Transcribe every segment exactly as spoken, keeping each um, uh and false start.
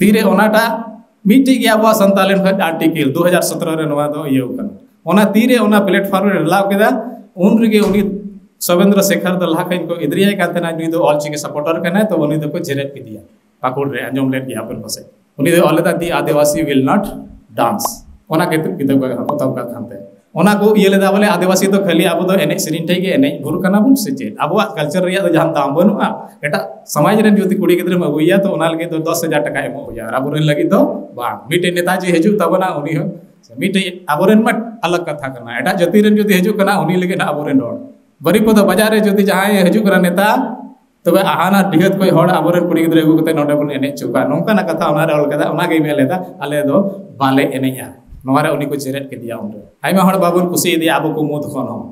ᱛᱤᱨᱮ ᱚᱱᱟᱴᱟᱜ ᱢᱤᱫᱴᱤᱡ ᱜᱮ ᱟᱵᱚᱣᱟᱜ ᱥᱟᱱᱛᱟᱲ ᱞᱮᱱᱠᱷᱟᱱ ᱟᱨᱴᱤᱠᱮᱞ ᱫᱩ ᱦᱟᱡᱟᱨ ᱥᱚᱛᱨᱚ ᱨᱮ ᱱᱚᱣᱟ ᱫᱚ ᱤᱭᱟᱹ ᱠᱟᱱᱟ, ᱚᱱᱟ ᱛᱤᱨᱮ ᱚᱱᱟ ᱯᱞᱮᱴᱯᱷᱚᱨᱢ ᱨᱮ ᱞᱟᱜᱟᱣ ᱠᱮᱫᱟ, ᱩᱱ ᱨᱮᱜᱮ ᱩᱱᱤ ᱥᱚᱵᱮᱱᱫᱨᱚ ᱥᱮᱠᱷᱚᱨ ᱫᱚ ᱞᱟᱦᱟ ᱠᱷᱚᱱ ᱠᱚ ᱮᱫᱽᱨᱮᱭᱟᱭ ᱠᱟᱱ ᱛᱟᱦᱮᱱᱟ, ᱱᱩᱭ ᱫᱚ ᱚᱞᱪᱤᱠᱤ ᱥᱟᱯᱳᱨᱴᱟᱨ ᱠᱟᱱᱟᱭ, ᱛᱚ ᱩᱱᱤ ᱫᱚᱠᱚ ᱡᱮᱨᱮᱫ ᱠᱮᱫᱮᱭᱟ᱾ ᱯᱟᱹᱠᱩᱲ ᱨᱮ ᱟᱸᱡᱚᱢ ᱞᱮᱫ ᱜᱮᱭᱟ ᱵᱚᱱ ᱯᱟᱥᱮᱡ, ᱩᱱᱤ ᱫᱚ ᱚᱞ ᱞᱮᱫᱟ, "The Adivasi will not dance", ᱚᱱᱟ ᱠᱤᱛᱟᱹᱵ ᱠᱤᱛᱟᱹᱵ ᱠᱚ ᱯᱚᱛᱚᱵ ᱠᱟᱜ ᱠᱟᱱ ᱛᱮ ᱚᱱᱟ ᱠᱚ ᱤᱭᱟᱹ ᱞᱮᱫᱟ ᱵᱚᱞᱮ, ᱟᱹᱫᱤᱵᱟᱹᱥᱤ ᱫᱚ ᱠᱷᱟᱹᱞᱤ ᱟᱵᱚ ᱫᱚ ᱮᱱᱮᱡ ᱥᱮᱨᱮᱧ ᱴᱷᱮᱡ ᱜᱮ ᱮᱱᱮᱡ ᱵᱷᱩᱨ ᱠᱟᱱᱟ ᱵᱚᱱ ᱥᱮ ᱪᱮᱫ? ᱟᱵᱚᱣᱟᱜ ᱠᱟᱞᱪᱟᱨ ᱨᱮᱭᱟᱜ ᱫᱚ ᱡᱟᱦᱟᱱ ᱫᱟᱢ ᱵᱟᱹᱱᱩᱜᱼᱟ? ᱮᱴᱟᱜ ᱥᱚᱢᱟᱡᱽ ᱨᱮᱱ ᱡᱩᱫᱤ ᱠᱩᱲᱤ ᱜᱤᱫᱽᱨᱟᱹᱢ ᱟᱹᱜᱩᱭᱮᱭᱟ ᱛᱚ ᱚᱱᱟ ᱞᱟᱹᱜᱤᱫ ᱫᱚ ᱫᱚᱥ ᱦᱟᱡᱟᱨ ᱴᱟᱠᱟ ᱮᱢᱚᱜ ᱦᱩᱭᱩᱜᱼᱟ, ᱟᱨ ᱟᱵᱚᱨᱮᱱ ᱞᱟᱹᱜᱤᱫ ᱫᱚ ᱵᱟᱝ᱾ ᱢᱤᱫᱴᱮᱡ ᱱᱮᱛᱟᱡᱤ ᱦᱤᱡᱩᱜ ᱛᱟᱵᱚᱱᱟ, ᱩᱱᱤ ᱦᱚᱸ ᱢᱤᱫᱴᱮᱡ ᱟᱵᱚᱨᱮᱱ ᱢᱟ ᱟᱞᱟᱜᱽ ᱠᱟᱛᱷᱟ ᱠᱟᱱᱟ, ᱮᱴᱟᱜ ᱡᱟᱹᱛᱤ ᱨᱮᱱ ᱡᱩᱫᱤ ᱦᱤᱡᱩᱜ ᱠᱟᱱᱟ ᱩᱱᱤ ᱞᱟᱹᱜᱤᱫ ᱦᱟᱸᱜ ᱟᱵᱚᱨᱮᱱ ᱦᱚᱲ᱾ ᱵᱟᱹᱨᱤᱯᱟᱫᱟ ᱵᱟᱡᱟᱨ ᱨᱮ ᱡᱩᱫᱤ ᱡᱟᱦᱟᱸᱭ ᱦᱤᱡᱩᱜ ᱠᱟᱱᱟ ᱱᱮᱛᱟ, ᱛᱚᱵᱮ ᱟᱦᱟᱱᱟ ᱰᱤᱦᱟᱹᱛ ᱠᱷᱚᱱ ᱦᱚᱲ ᱟᱵᱚᱨᱮᱱ ᱠᱩᱲᱤ ᱜᱤᱫᱽᱨᱟᱹ ᱟᱹᱜᱩ ᱠᱟᱛᱮ ᱱᱚᱰᱮ ᱵᱚᱱ ᱮᱱᱮᱡ ᱦᱚᱪᱚ ᱠᱚᱣᱟ, ᱱᱚᱝᱠᱟᱱᱟᱜ ᱠᱟᱛᱷᱟ ᱚᱱᱟᱨᱮ ᱚᱞ ᱠᱟᱫᱟ᱾ ᱚᱱᱟᱜᱮ ᱢᱮᱱ ᱞᱮᱫᱟ, ᱟᱞᱮ ᱫᱚ ᱵᱟᱞᱮ ᱮᱱᱮᱡᱼᱟ᱾ ᱱᱚᱣᱟᱨᱮ ᱩᱱᱤ ᱠᱚ ᱡᱮᱨᱮᱫ ᱠᱮᱫᱮᱭᱟ ᱩᱱᱨᱮ᱾ ᱟᱭᱢᱟ ᱦᱚᱲ ᱵᱟᱵᱚᱱ ᱠᱩᱥᱤᱭᱟᱫᱮᱭᱟ ᱟᱵᱚ ᱠᱚ ᱢᱩᱫᱽ ᱠᱷᱚᱱ ᱦᱚᱸ᱾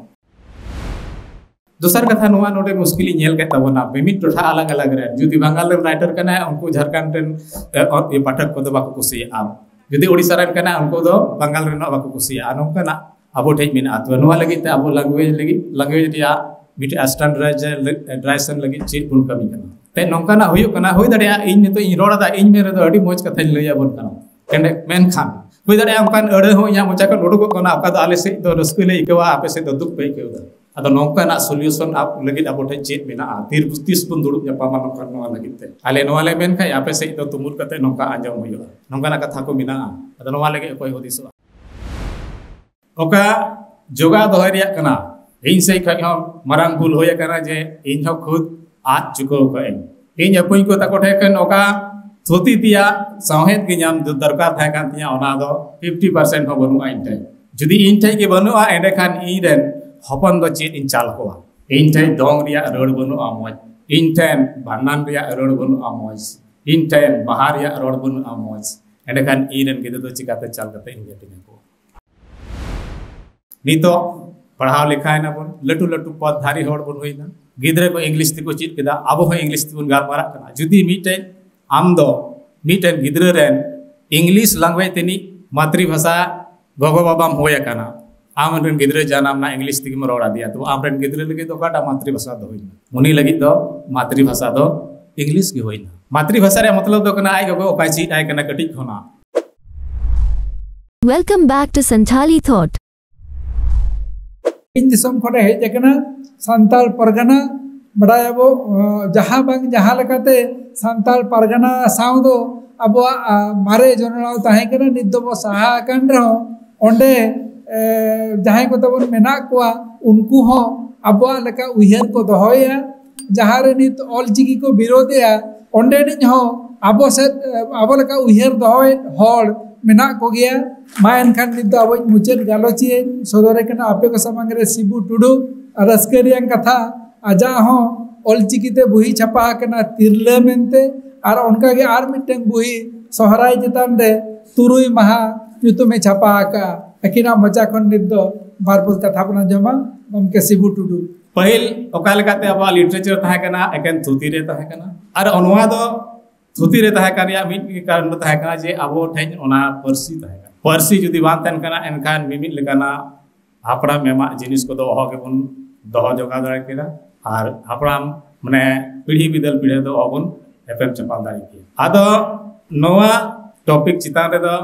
ᱫᱚᱥᱟᱨ ᱠᱟᱛᱷᱟ, ᱱᱚᱣᱟ ᱱᱚᱰᱮ ᱢᱩᱥᱠᱤᱞ ᱤᱧ ᱧᱮᱞ ᱠᱮᱫ ᱛᱟᱵᱚᱱᱟ, ᱢᱤᱢᱤᱫ ᱴᱚᱴᱷᱟ ᱟᱞᱟᱜᱽ ᱟᱞᱟᱜᱽ ᱨᱮ, ᱡᱩᱫᱤ ᱵᱟᱝᱜᱟᱞ ᱨᱮᱱ ᱨᱟᱭᱴᱟᱨ ᱠᱟᱱᱟᱭ, ᱩᱱᱠᱩ ᱡᱷᱟᱲᱠᱷᱚᱸᱰ ᱨᱮᱱ ᱮ, ᱚ, ᱤᱭᱟᱹ, ᱯᱟᱴᱷᱚᱠ ᱠᱚᱫᱚ ᱵᱟᱠᱚ ᱠᱩᱥᱤᱭᱟᱜᱼᱟ᱾ ᱡᱩᱫᱤ ᱳᱰᱤᱥᱟ ᱨᱮᱱ ᱠᱟᱱᱟᱭ, ᱩᱱᱠᱩ ᱫᱚ ᱵᱟᱝᱜᱟᱞ ᱨᱮᱱᱟᱜ ᱵᱟᱠᱚ ᱠᱩᱥᱤᱭᱟᱜᱼᱟ᱾ ᱱᱚᱝᱠᱟᱱᱟᱜ ᱟᱵᱚ ᱴᱷᱮᱡ ᱢᱮᱱᱟᱜᱼᱟ᱾ ᱛᱚ ᱱᱚᱣᱟ ᱞᱟᱹᱜᱤᱫ ᱛᱮ ᱟᱵᱚ ᱞᱮᱝᱜᱩᱭᱮᱡᱽ ᱞᱟᱹᱜᱤᱫ, ᱞᱮᱝᱜᱩᱭᱮᱡᱽ ᱨᱮᱭᱟᱜ ᱢᱤᱫᱴᱮᱡ ᱥᱴᱮᱱᱰᱟᱨᱰᱟᱭᱡᱮᱥᱚᱱ ᱞᱟᱹᱜᱤᱫ ᱪᱮᱫ ᱵᱚᱱ ᱠᱟᱹᱢᱤ ᱠᱟᱱᱟ? ᱛᱮ ᱱᱚᱝᱠᱟᱱᱟᱜ ᱦᱩᱭᱩᱜ ᱠᱟᱱᱟ, ᱦᱩᱭ ᱫᱟᱲᱮᱭᱟᱜᱼᱟ ᱤᱧ ᱱᱤᱛᱚᱜ ᱤᱧ ᱨᱚᱲ ᱮᱫᱟ, ᱤᱧ ᱢᱮᱱ ᱨᱮᱫᱚ ᱟᱹᱰᱤ ᱢᱚᱡᱽ ᱠᱟᱛᱷᱟᱧ ᱞᱟᱹᱭ ᱟᱵᱚᱱ ᱠᱟᱱᱟ᱾ ᱮᱸᱰᱮ ᱢᱮᱱᱠᱷᱟᱱ ᱦᱩᱭ ᱫᱟᱲᱮᱭᱟᱜᱼᱟ ᱚᱱᱠᱟᱱ ᱟᱹᱲᱟᱹ ᱦᱚᱸ ᱤᱧᱟᱹᱜ ᱢᱚᱪᱟ ᱠᱷᱚᱱ ᱩᱰᱩᱠᱚᱜ ᱠᱟᱱᱟ, ᱚᱠᱟ ᱫᱚ ᱟᱞᱮ ᱥᱮᱫ ᱫᱚ ᱨᱟᱹᱥᱠᱟᱹ ᱞᱮ ᱟᱹᱭᱠᱟᱹᱣᱟ, ᱟᱯᱮ ᱥᱮᱫ ᱫᱚ ᱫᱩᱠ ᱯᱮ ᱟᱹᱭᱠᱟᱹᱣ ᱮᱫᱟ᱾ ᱟᱫᱚ ᱱᱚᱝᱠᱟᱱᱟᱜ ᱥᱚᱞᱩᱭᱩᱥᱚᱱ ᱟᱯ ᱞᱟᱹᱜᱤᱫ ᱟᱵᱚ ᱴᱷᱮᱱ ᱪᱮᱫ ᱢᱮᱱᱟᱜᱼᱟ? ᱛᱤᱨ ᱛᱤᱥ ᱵᱚᱱ ᱫᱩᱲᱩᱵ ᱧᱟᱯᱟᱢᱟ ᱱᱚᱝᱠᱟᱱ ᱱᱚᱣᱟ ᱞᱟᱹᱜᱤᱫ ᱛᱮ? ᱟᱞᱮ ᱱᱚᱣᱟ ᱞᱮ ᱢᱮᱱ ᱠᱷᱟᱡ ᱟᱯᱮ ᱥᱮᱫ ᱫᱚ ᱛᱩᱢᱩᱞ ᱠᱟᱛᱮ ᱱᱚᱝᱠᱟ ᱟᱸᱡᱚᱢ ᱦᱩᱭᱩᱜᱼᱟ, ᱱᱚᱝᱠᱟᱱᱟᱜ ᱠᱟᱛᱷᱟ ᱠᱚ ᱢᱮᱱᱟᱜᱼᱟ᱾ ᱟᱫᱚ ᱱᱚᱣᱟ ᱞᱟᱹᱜᱤᱫ ᱚᱠᱚᱭ ᱦᱩᱫᱤᱥᱚᱜᱼᱟ? ᱚᱠᱟ ᱡᱚᱜᱟᱣ ᱫᱚᱦᱚᱭ ᱨᱮᱭᱟᱜ ᱠᱟᱱᱟ᱾ ᱤᱧ ᱥᱮᱫ ᱠᱷᱚᱱ ᱦᱚᱸ ᱢᱟᱨᱟᱝ ᱵᱷᱩᱞ ᱦᱩᱭ ᱟᱠᱟᱱᱟ ᱡᱮ ᱤᱧ ᱦᱚᱸ ᱠᱷᱩᱫ ᱟᱫ ᱪᱩᱠᱟᱹᱣ ᱠᱟᱜ ᱟᱹᱧ᱾ ᱤᱧ ᱟᱹᱯᱩᱧ ᱠᱚ ᱛᱟᱠᱚ ᱴᱷᱮᱱ ᱠᱷᱚᱱ ᱚᱠᱟ ᱛᱷᱩᱛᱤ ᱛᱮᱭᱟᱜ ᱥᱟᱶᱦᱮᱫ ᱜᱮ ᱧᱟᱢ ᱫᱚᱨᱠᱟᱨ ᱛᱟᱦᱮᱸ ᱠᱟᱱ ᱛᱤᱧᱟ, ᱚᱱᱟ ᱫᱚ ᱯᱷᱤᱯᱴᱤ ᱯᱟᱨᱥᱮᱱᱴ ᱦᱚᱸ ᱵᱟᱹᱱᱩᱜᱼᱟ ᱤᱧ ᱴᱷᱮᱱ᱾ ᱡᱩᱫᱤ ᱤᱧ ᱴᱷᱮᱱ ᱜᱮ ᱵᱟᱹᱱᱩᱜᱼᱟ, ᱮᱸᱰᱮᱠᱷᱟᱱ ᱤᱧ ᱨᱮᱱ ᱦᱚᱯᱚᱱ ᱫᱚ ᱪᱮᱫ ᱤᱧ ᱪᱟᱞ ᱠᱚᱣᱟ? ᱤᱧ ᱴᱷᱮᱱ ᱫᱚᱝ ᱨᱮᱭᱟᱜ ᱨᱟᱹᱲ ᱵᱟᱹᱱᱩᱜᱼᱟ ᱢᱚᱡᱽ, ᱤᱧ ᱴᱷᱮᱱ ᱵᱷᱟᱸᱰᱟᱱ ᱨᱮᱭᱟᱜ ᱨᱟᱹᱲ ᱵᱟᱹᱱᱩᱜᱼᱟ ᱢᱚᱡᱽ, ᱤᱧ ᱴᱷᱮᱱ ᱵᱟᱦᱟ ᱨᱮᱭᱟᱜ ᱨᱟᱹᱲ ᱵᱟᱹᱱᱩᱜᱼᱟ ᱢᱚᱡᱽ, ᱮᱸᱰᱮᱠᱷᱟᱱ ᱤᱧ ᱨᱮᱱ ᱜᱤᱫᱽᱨᱟᱹ ᱫᱚ ᱪᱤᱠᱟᱛᱮ ᱪᱟᱞ ᱠᱟᱛᱮ ᱤᱧ ᱦᱟᱹᱴᱤᱧ ᱟᱠᱚᱣᱟ? ᱱᱤᱛᱚᱜ ᱯᱟᱲᱦᱟᱣ ᱞᱮᱠᱷᱟᱭ ᱱᱟᱵᱚᱱ, ᱞᱟᱹᱴᱩ ᱞᱟᱹᱴᱩ ᱯᱚᱫᱽᱫᱷᱟᱨᱤ ᱦᱚᱲ ᱵᱚᱱ ᱦᱩᱭᱱᱟ, ᱜᱤᱫᱽᱨᱟᱹ ᱠᱚ ᱤᱝᱞᱤᱥ ᱛᱮᱠᱚ ᱪᱮᱫ ᱠᱮᱫᱟ, ᱟᱵᱚ ᱦᱚᱸ ᱤᱝᱞᱤᱥ ᱛᱮᱵᱚᱱ ᱜᱟᱞᱢᱟᱨᱟᱜ ᱠᱟᱱᱟ᱾ ᱡᱩᱫᱤ ᱢᱤᱫᱴᱮᱱ, ᱟᱢ ᱫᱚ ᱢᱤᱫᱴᱮᱱ ᱜᱤᱫᱽᱨᱟᱹ ᱨᱮᱱ ᱤᱝᱞᱤᱥ ᱞᱟᱝᱜᱩᱭᱮᱡᱽ ᱛᱮᱱᱤᱡ ᱢᱟᱛᱨᱤ ᱵᱷᱟᱥᱟ ᱜᱚᱜᱚ ᱵᱟᱵᱟᱢ ᱦᱩᱭ ᱟᱠᱟᱱᱟ, ᱟᱢ ᱨᱮᱱ ᱜᱤᱫᱽᱨᱟᱹ ᱡᱟᱱᱟᱢ ᱱᱟ, ᱤᱝᱞᱤᱥ ᱛᱮᱜᱮᱢ ᱨᱚᱲ ᱟᱫᱮᱭᱟ, ᱛᱚ ᱟᱢ ᱨᱮᱱ ᱜᱤᱫᱽᱨᱟᱹ ᱞᱟᱹᱜᱤᱫ ᱫᱚ ᱚᱠᱟᱴᱟᱜ ᱢᱟᱛᱨᱤ ᱵᱷᱟᱥᱟ ᱫᱚ ᱦᱩᱭᱱᱟ? ᱩᱱᱤ ᱞᱟᱹᱜᱤᱫ ᱫᱚ ᱢᱟᱛᱨᱤ ᱵᱷᱟᱥᱟ ᱫᱚ ᱤᱝᱞᱤᱥ ᱜᱮ ᱦᱩᱭᱱᱟ᱾ ᱢᱟᱛᱨᱤ ᱵᱷᱟᱥᱟ ᱨᱮᱭᱟᱜ ᱢᱚᱛᱞᱚᱵ ᱫᱚ ᱠᱟᱱᱟ ᱟᱡ ᱜᱚᱜᱚ ᱚᱠᱟᱭ ᱪᱮᱫ ᱟᱭ ᱠᱟᱱᱟ ᱠᱟᱹᱴᱤᱡ ᱠᱷᱚᱱᱟᱜ᱾ Welcome back to Santhali Thought. ᱤᱧ ᱫᱤᱥᱚᱢ ᱠᱷᱚᱱᱮ ᱦᱮᱡ ᱟᱠᱟᱱᱟ ᱥᱟᱱᱛᱟᱲ ᱯᱟᱨᱜᱟᱱᱟ᱾ ᱵᱟᱰᱟᱭᱟᱵᱚ, ᱡᱟᱦᱟᱸ ᱵᱟᱝ ᱡᱟᱦᱟᱸ ᱞᱮᱠᱟᱛᱮ ᱥᱟᱱᱛᱟᱲ ᱯᱟᱨᱜᱟᱱᱟ ᱥᱟᱶ ᱫᱚ ᱟᱵᱚᱣᱟᱜ ᱢᱟᱨᱮ ᱡᱚᱱᱚᱲᱟᱣ ᱛᱟᱦᱮᱸ ᱠᱟᱱᱟ, ᱱᱤᱛ ᱫᱚᱵᱚ ᱥᱟᱦᱟ ᱟᱠᱟᱱ ᱨᱮᱦᱚᱸ, ᱚᱸᱰᱮ ᱡᱟᱦᱟᱸᱭ ᱠᱚ ᱛᱟᱵᱚᱱ ᱢᱮᱱᱟᱜ ᱠᱚᱣᱟ, ᱩᱱᱠᱩ ᱦᱚᱸ ᱟᱵᱚᱣᱟᱜ ᱞᱮᱠᱟ ᱩᱭᱦᱟᱹᱨ ᱠᱚ ᱫᱚᱦᱚᱭᱟ᱾ ᱡᱟᱦᱟᱸ ᱨᱮ ᱱᱤᱛ ᱚᱞᱪᱤᱠᱤ ᱠᱚ ᱵᱤᱨᱳᱫᱷᱮᱜᱼᱟ, ᱚᱸᱰᱮᱱᱤᱡ ᱦᱚᱸ ᱟᱵᱚ ᱥᱮᱫ, ᱟᱵᱚ ᱞᱮᱠᱟ ᱩᱭᱦᱟᱹᱨ ᱫᱚᱦᱚᱭᱮᱫ ᱦᱚᱲ ᱢᱮᱱᱟᱜ ᱠᱚᱜᱮᱭᱟ᱾ ᱢᱟ ᱮᱱᱠᱷᱟᱱ ᱱᱤᱛ ᱫᱚ ᱟᱵᱚᱧ ᱢᱩᱪᱟᱹᱫ ᱜᱟᱞᱚᱪᱤᱭᱟᱹᱧ ᱥᱚᱫᱚᱨᱮ ᱠᱟᱱᱟ ᱟᱯᱮ ᱠᱚ ᱥᱟᱢᱟᱝ ᱨᱮ ᱥᱤᱵᱩ ᱴᱩᱰᱩ᱾ ᱨᱟᱹᱥᱠᱟᱹ ᱨᱮᱭᱟᱜ ᱠᱟᱛᱷᱟ, ᱟᱡᱟᱜ ᱦᱚᱸ ᱚᱞᱪᱤᱠᱤ ᱛᱮ ᱵᱩᱦᱤ ᱪᱷᱟᱯᱟ ᱟᱠᱟᱱᱟ ᱛᱤᱨᱞᱟᱹ ᱢᱮᱱᱛᱮ, ᱟᱨ ᱚᱱᱠᱟᱜᱮ ᱟᱨ ᱢᱤᱫᱴᱟᱝ ᱵᱩᱦᱤ ᱥᱚᱦᱨᱟᱭ ᱪᱮᱛᱟᱱ ᱨᱮ ᱛᱩᱨᱩᱭ ᱢᱟᱦᱟ ᱧᱩᱛᱩᱢᱮ ᱪᱷᱟᱯᱟ ᱟᱠᱟᱫᱼᱟ᱾ ᱟᱹᱠᱤᱱᱟᱜ ᱢᱚᱪᱟ ᱠᱷᱚᱱ ᱱᱤᱛ ᱫᱚ ᱵᱟᱨ ᱯᱚᱫ ᱠᱟᱛᱷᱟ ᱵᱚᱱ ᱟᱸᱡᱚᱢᱟ ᱜᱚᱢᱠᱮ ᱥᱤᱵᱩ ᱴᱩᱰᱩ᱾ ᱯᱟᱹᱦᱤᱞ ᱚᱠᱟ ᱞᱮᱠᱟᱛᱮ ᱟᱵᱚᱣᱟᱜ ᱞᱤᱴᱟᱨᱮᱪᱟᱨ ᱛᱟᱦᱮᱸ ᱠᱟᱱᱟ, ᱮᱠᱮᱱ ᱛᱷᱩᱛᱤ ᱨᱮ ᱛᱟᱦᱮᱸ ᱠᱟᱱᱟ, ᱟᱨ ᱱᱚᱣᱟ ᱫᱚ ᱛᱷᱩᱛᱤ ᱨᱮ ᱛᱟᱦᱮᱸ ᱠᱟᱱ ᱨᱮᱭᱟᱜ ᱢᱤᱫ ᱜᱮ ᱠᱟᱨᱚᱱ ᱫᱚ ᱛᱟᱦᱮᱸ ᱠᱟᱱᱟ ᱡᱮ ᱟᱵᱚ ᱴᱷᱮᱱ ᱚᱱᱟ ᱯᱟᱹᱨᱥᱤ ᱛᱟᱦᱮᱸ ᱠᱟᱱᱟ᱾ ᱯᱟᱹᱨᱥᱤ ᱡᱩᱫᱤ ᱵᱟᱝ ᱛᱟᱦᱮᱱ ᱠᱟᱱᱟ, ᱮᱱᱠᱷᱟᱱ ᱢᱤᱢᱤᱫ ᱞᱮᱠᱟᱱᱟᱜ ᱦᱟᱯᱲᱟᱢ ᱮᱢᱟᱜ ᱡᱤᱱᱤᱥ ᱠᱚᱫᱚ ᱚᱦᱚ ᱜᱮᱵᱚᱱ ᱫᱚᱦᱚ ᱡᱚᱜᱟᱣ ᱫᱟᱲᱮ ᱠᱮᱫᱟ, ᱟᱨ ᱦᱟᱯᱲᱟᱢ ᱢᱟᱱᱮ ᱯᱤᱲᱦᱤ ᱵᱤᱫᱟᱹᱞ ᱯᱤᱲᱦᱤ ᱫᱚ ᱚᱦᱚ ᱵᱚᱱ ᱮᱯᱮᱢ ᱪᱟᱯᱟᱞ ᱫᱟᱲᱮ ᱠᱮᱭᱟ᱾ ᱟᱫᱚ ᱱᱚᱣᱟ ᱴᱚᱯᱤᱠ ᱪᱮᱛᱟᱱ ᱨᱮᱫᱚ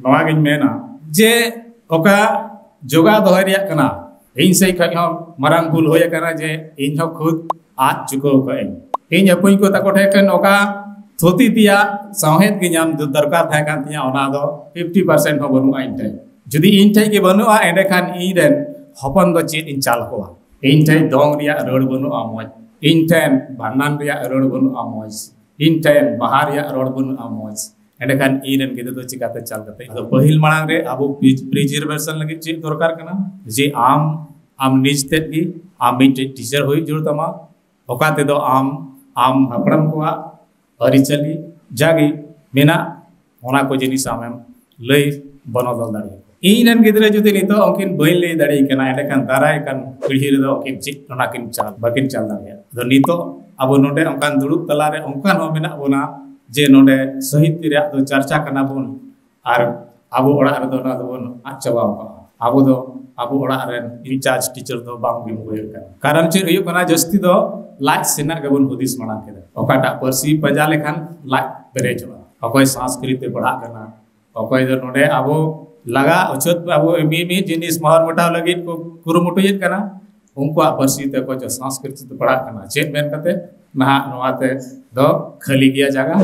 ᱱᱚᱣᱟ ᱜᱤᱧ ᱢᱮᱱᱟ ᱡᱮ ᱚᱠᱟ ᱡᱚᱜᱟᱣ ᱫᱚᱦᱚᱭ ᱨᱮᱭᱟᱜ ᱠᱟᱱᱟ, ᱤᱧ ᱥᱮᱫ ᱠᱷᱚᱱ ᱦᱚᱸ ᱢᱟᱨᱟᱝ ᱵᱷᱩᱞ ᱦᱩᱭ ᱟᱠᱟᱱᱟ ᱡᱮ ᱤᱧ ᱦᱚᱸ ᱠᱷᱩᱫ ᱟᱫ ᱪᱩᱠᱟᱹᱣ ᱠᱟᱜ ᱟᱹᱧ᱾ ᱤᱧ ᱟᱹᱯᱩᱧ ᱠᱚ ᱛᱟᱠᱚ ᱴᱷᱮᱱ ᱠᱷᱚᱱ ᱚᱠᱟ ᱛᱷᱩᱛᱤ ᱛᱮᱭᱟᱜ ᱥᱟᱶᱦᱮᱫ ᱜᱮ ᱧᱟᱢ ᱫᱚᱨᱠᱟᱨ ᱛᱟᱦᱮᱸ ᱠᱟᱱ ᱛᱤᱧᱟᱹ, ᱚᱱᱟ ᱫᱚ ᱯᱷᱤᱯᱴᱤ ᱯᱟᱨᱥᱮᱱᱴ ᱦᱚᱸ ᱵᱟᱹᱱᱩᱜᱼᱟ ᱤᱧ ᱴᱷᱮᱱ᱾ ᱡᱩᱫᱤ ᱤᱧ ᱴᱷᱮᱱ ᱜᱮ ᱵᱟᱹᱱᱩᱜᱼᱟ, ᱮᱸᱰᱮᱠᱷᱟᱱ ᱤᱧ ᱨᱮᱱ ᱦᱚᱯᱚᱱ ᱫᱚ ᱪᱮᱫ ᱤᱧ ᱪᱟᱞ ᱠᱚᱣᱟ? ᱤᱧ ᱴᱷᱮᱱ ᱫᱚᱝ ᱨᱮᱭᱟᱜ ᱨᱟᱹᱲ ᱵᱟᱹᱱᱩᱜᱼᱟ ᱢᱚᱡᱽ, ᱤᱧ ᱴᱷᱮᱱ ᱵᱷᱟᱸᱰᱟᱱ ᱨᱮᱭᱟᱜ ᱨᱟᱹᱲ ᱵᱟᱹᱱᱩᱜᱼᱟ ᱢᱚᱡᱽ, ᱤᱧ ᱴᱷᱮᱱ ᱵᱟᱦᱟ ᱨᱮᱭᱟᱜ ᱨᱚᱲ ᱵᱟᱹᱱᱩᱜᱼᱟ ᱢᱚᱡᱽ, ᱮᱸᱰᱮᱠᱷᱟᱱ ᱤᱧ ᱨᱮᱱ ᱜᱤᱫᱽᱨᱟᱹ ᱫᱚ ᱪᱤᱠᱟᱛᱮ ᱪᱟᱞ ᱠᱟᱛᱮ? ᱟᱫᱚ ᱯᱟᱹᱦᱤᱞ ᱢᱟᱲᱟᱝ ᱨᱮ ᱟᱵᱚ ᱯᱨᱤᱡᱟᱨᱵᱷᱮᱥᱚᱱ ᱞᱟᱹᱜᱤᱫ ᱪᱮᱫ ᱫᱚᱨᱠᱟᱨ ᱠᱟᱱᱟ? ᱡᱮ ᱟᱢ, ᱟᱢ ᱱᱤᱡ ᱛᱮᱫ ᱜᱮ ᱟᱢ ᱢᱤᱫᱴᱮᱡ ᱴᱤᱪᱟᱨ ᱦᱩᱭᱩᱜ ᱡᱟᱹᱨᱩᱲ ᱛᱟᱢᱟ, ᱚᱠᱟ ᱛᱮᱫᱚ ᱟᱢ, ᱟᱢ ᱦᱟᱯᱲᱟᱢ ᱠᱚᱣᱟᱜ ᱟᱹᱨᱤᱪᱟᱹᱞᱤ ᱡᱟᱜᱮ ᱢᱮᱱᱟᱜ, ᱚᱱᱟ ᱠᱚ ᱡᱤᱱᱤᱥ ᱟᱢᱮᱢ ᱞᱟᱹᱭ ᱵᱚᱱᱚᱫᱚᱞ ᱫᱟᱲᱮᱭᱟᱜᱼᱟ᱾ ᱤᱧ ᱨᱮᱱ ᱜᱤᱫᱽᱨᱟᱹ ᱡᱩᱫᱤ ᱱᱤᱛᱚᱜ ᱩᱱᱠᱤᱱ ᱵᱟᱹᱧ ᱞᱟᱹᱭ ᱫᱟᱲᱮᱭᱟᱭ ᱠᱟᱱᱟ, ᱮᱸᱰᱮᱠᱷᱟᱱ ᱫᱟᱨᱟᱭ ᱠᱟᱱ ᱯᱤᱲᱦᱤ ᱨᱮᱫᱚ ᱩᱱᱠᱤᱱ ᱪᱮᱫ ᱚᱱᱟ ᱠᱤᱱ ᱪᱟᱞ, ᱵᱟᱹᱠᱤᱱ ᱪᱟᱞ ᱫᱟᱲᱮᱭᱟᱜᱼᱟ᱾ ᱟᱫᱚ ᱱᱤᱛᱚᱜ ᱟᱵᱚ ᱱᱚᱰᱮ ᱚᱱᱠᱟᱱ ᱫᱩᱲᱩᱵ ᱛᱟᱞᱟᱨᱮ ᱚᱱᱠᱟᱱ ᱦᱚᱸ ᱢᱮᱱᱟᱜ ᱵᱚᱱᱟ ᱡᱮ ᱱᱚᱰᱮ ᱥᱟᱹᱦᱤᱛ ᱨᱮᱭᱟᱜ ᱫᱚ ᱪᱟᱨᱪᱟ ᱠᱟᱱᱟ ᱵᱚᱱ, ᱟᱨ ᱟᱵᱚ ᱚᱲᱟᱜ ᱨᱮᱫᱚ ᱚᱱᱟ ᱫᱚᱵᱚᱱ ᱟᱫ ᱪᱟᱵᱟᱣ ᱠᱟᱜᱼᱟ᱾ ᱟᱵᱚ ᱫᱚ ᱟᱵᱚ ᱚᱲᱟᱜ ᱨᱮᱱ ᱤᱱᱪᱟᱨᱡᱽ ᱴᱤᱪᱟᱨ ᱫᱚ ᱵᱟᱝ ᱜᱮ ᱦᱩᱭ ᱟᱠᱟᱱᱟ᱾ ᱠᱟᱨᱚᱱ ᱪᱮᱫ ᱦᱩᱭᱩᱜ ᱠᱟᱱᱟ? ᱡᱟᱹᱥᱛᱤ ᱫᱚ ᱞᱟᱡ ᱥᱮᱱᱟᱜ ᱜᱮᱵᱚᱱ ᱦᱩᱫᱤᱥ ᱢᱟᱲᱟᱝ ᱠᱮᱫᱟ᱾ ᱚᱠᱟᱴᱟᱜ ᱯᱟᱹᱨᱥᱤ ᱯᱟᱸᱡᱟ ᱞᱮᱠᱷᱟᱱ ᱞᱟᱡ ᱯᱮᱨᱮᱡᱚᱜᱼᱟ, ᱚᱠᱚᱭ ᱥᱚᱝᱥᱠᱨᱤᱛ ᱛᱮ ᱯᱟᱲᱦᱟᱜ ᱠᱟᱱᱟ, ᱚᱠᱚᱭ ᱫᱚ ᱱᱚᱰᱮ ᱟᱵᱚ ᱞᱟᱜᱟ ᱩᱪᱷᱟᱹᱛ, ᱟᱵᱚ ᱢᱤ ᱢᱤ ᱡᱤᱱᱤᱥ ᱢᱚᱦᱚᱨ ᱢᱚᱴᱟᱣ ᱞᱟᱹᱜᱤᱫ ᱠᱚ ᱠᱩᱨᱩᱢᱩᱴᱩᱭᱮᱫ ᱠᱟᱱᱟ, ᱩᱱᱠᱩᱣᱟᱜ ᱯᱟᱹᱨᱥᱤ ᱛᱮ ᱚᱠᱚᱭ ᱪᱚ ᱥᱚᱝᱥᱠᱨᱤᱛ ᱛᱮ ᱯᱟᱲᱦᱟᱜ ᱠᱟᱱᱟ᱾ ᱪᱮᱫ ᱢᱮᱱ ᱠᱟᱛᱮ? ᱱᱟᱦᱟᱜ ᱱᱚᱣᱟ ᱛᱮ ᱫᱚ ᱠᱷᱟᱹᱞᱤ ᱜᱮᱭᱟ ᱡᱟᱭᱜᱟ,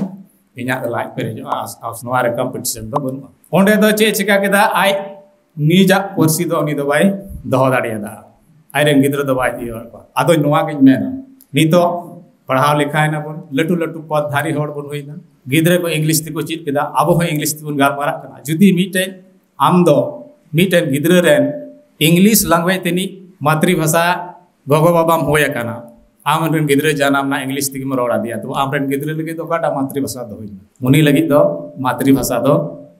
ᱤᱧᱟᱹᱜ ᱫᱚ ᱞᱟᱡ ᱯᱮᱨᱮᱡᱚᱜᱼᱟ, ᱟᱥ-, ᱟᱥ-, ᱱᱚᱣᱟ ᱨᱮ ᱠᱚᱢᱯᱤᱴᱤᱥᱚᱱ ᱫᱚ ᱵᱟᱹᱱᱩᱜᱼᱟ᱾ ᱚᱸᱰᱮ ᱫᱚ ᱪᱮᱫ ᱪᱤᱠᱟ ᱠᱮᱫᱟ? ᱟᱡ ᱱᱤᱡᱟᱜ ᱯᱟᱹᱨᱥᱤ ᱫᱚ ᱩᱱᱤ ᱫᱚ ᱵᱟᱭ ᱫᱚᱦᱚ ᱫᱟᱲᱮᱭᱟᱫᱟ, ᱟᱡᱨᱮᱱ ᱜᱤᱫᱽᱨᱟᱹ ᱫᱚ ᱵᱟᱭ ᱤᱭᱟᱹ ᱟᱠᱟᱫ ᱠᱚᱣᱟ᱾ ᱟᱫᱚ ᱱᱚᱣᱟ ᱜᱤᱧ ᱢᱮᱱᱟ, ᱱᱤᱛᱚᱜ ᱯᱟᱲᱦᱟᱣ ᱞᱮᱠᱷᱟᱭ ᱱᱟᱵᱚᱱ, ᱞᱟᱹᱴᱩ ᱞᱟᱹᱴᱩ ᱯᱚᱫᱽᱫᱷᱟᱨᱤ ᱦᱚᱲ ᱵᱚᱱ ᱦᱩᱭᱱᱟ, ᱜᱤᱫᱽᱨᱟᱹ ᱠᱚ ᱤᱝᱞᱤᱥ ᱛᱮᱠᱚ ᱪᱮᱫ ᱠᱮᱫᱟ, ᱟᱵᱚ ᱦᱚᱸ ᱤᱝᱞᱤᱥ ᱛᱮᱵᱚᱱ ᱜᱟᱞᱢᱟᱨᱟᱜ ᱠᱟᱱᱟ᱾ ᱡᱩᱫᱤ ᱢᱤᱫᱴᱮᱱ, ᱟᱢ ᱫᱚ ᱢᱤᱫᱴᱮᱱ ᱜᱤᱫᱽᱨᱟᱹ ᱨᱮᱱ ᱤᱝᱞᱤᱥ ᱞᱮᱝᱜᱩᱭᱮᱡᱽ ᱛᱮᱱᱤᱡ ᱢᱟᱛᱨᱤ ᱵᱷᱟᱥᱟ ᱜᱚᱜᱚ ᱵᱟᱵᱟᱢ ᱦᱩᱭ ᱟᱠᱟᱱᱟ, ᱟᱢ ᱨᱮᱱ ᱜᱤᱫᱽᱨᱟᱹ ᱡᱟᱱᱟᱢ ᱱᱟ ᱤᱝᱞᱤᱥ ᱛᱮᱜᱮᱢ ᱨᱚᱲ ᱟᱫᱮᱭᱟ, ᱛᱚ ᱟᱢ ᱨᱮᱱ ᱜᱤᱫᱽᱨᱟᱹ ᱞᱟᱹᱜᱤᱫ ᱫᱚ ᱚᱠᱟᱴᱟᱜ ᱢᱟᱛᱨᱤ ᱵᱷᱟᱥᱟ ᱫᱚ ᱦᱩᱭᱱᱟ? ᱩᱱᱤ ᱞᱟᱹᱜᱤᱫ ᱫᱚ ᱢᱟᱛᱨᱤ ᱵᱷᱟᱥᱟ ᱫᱚ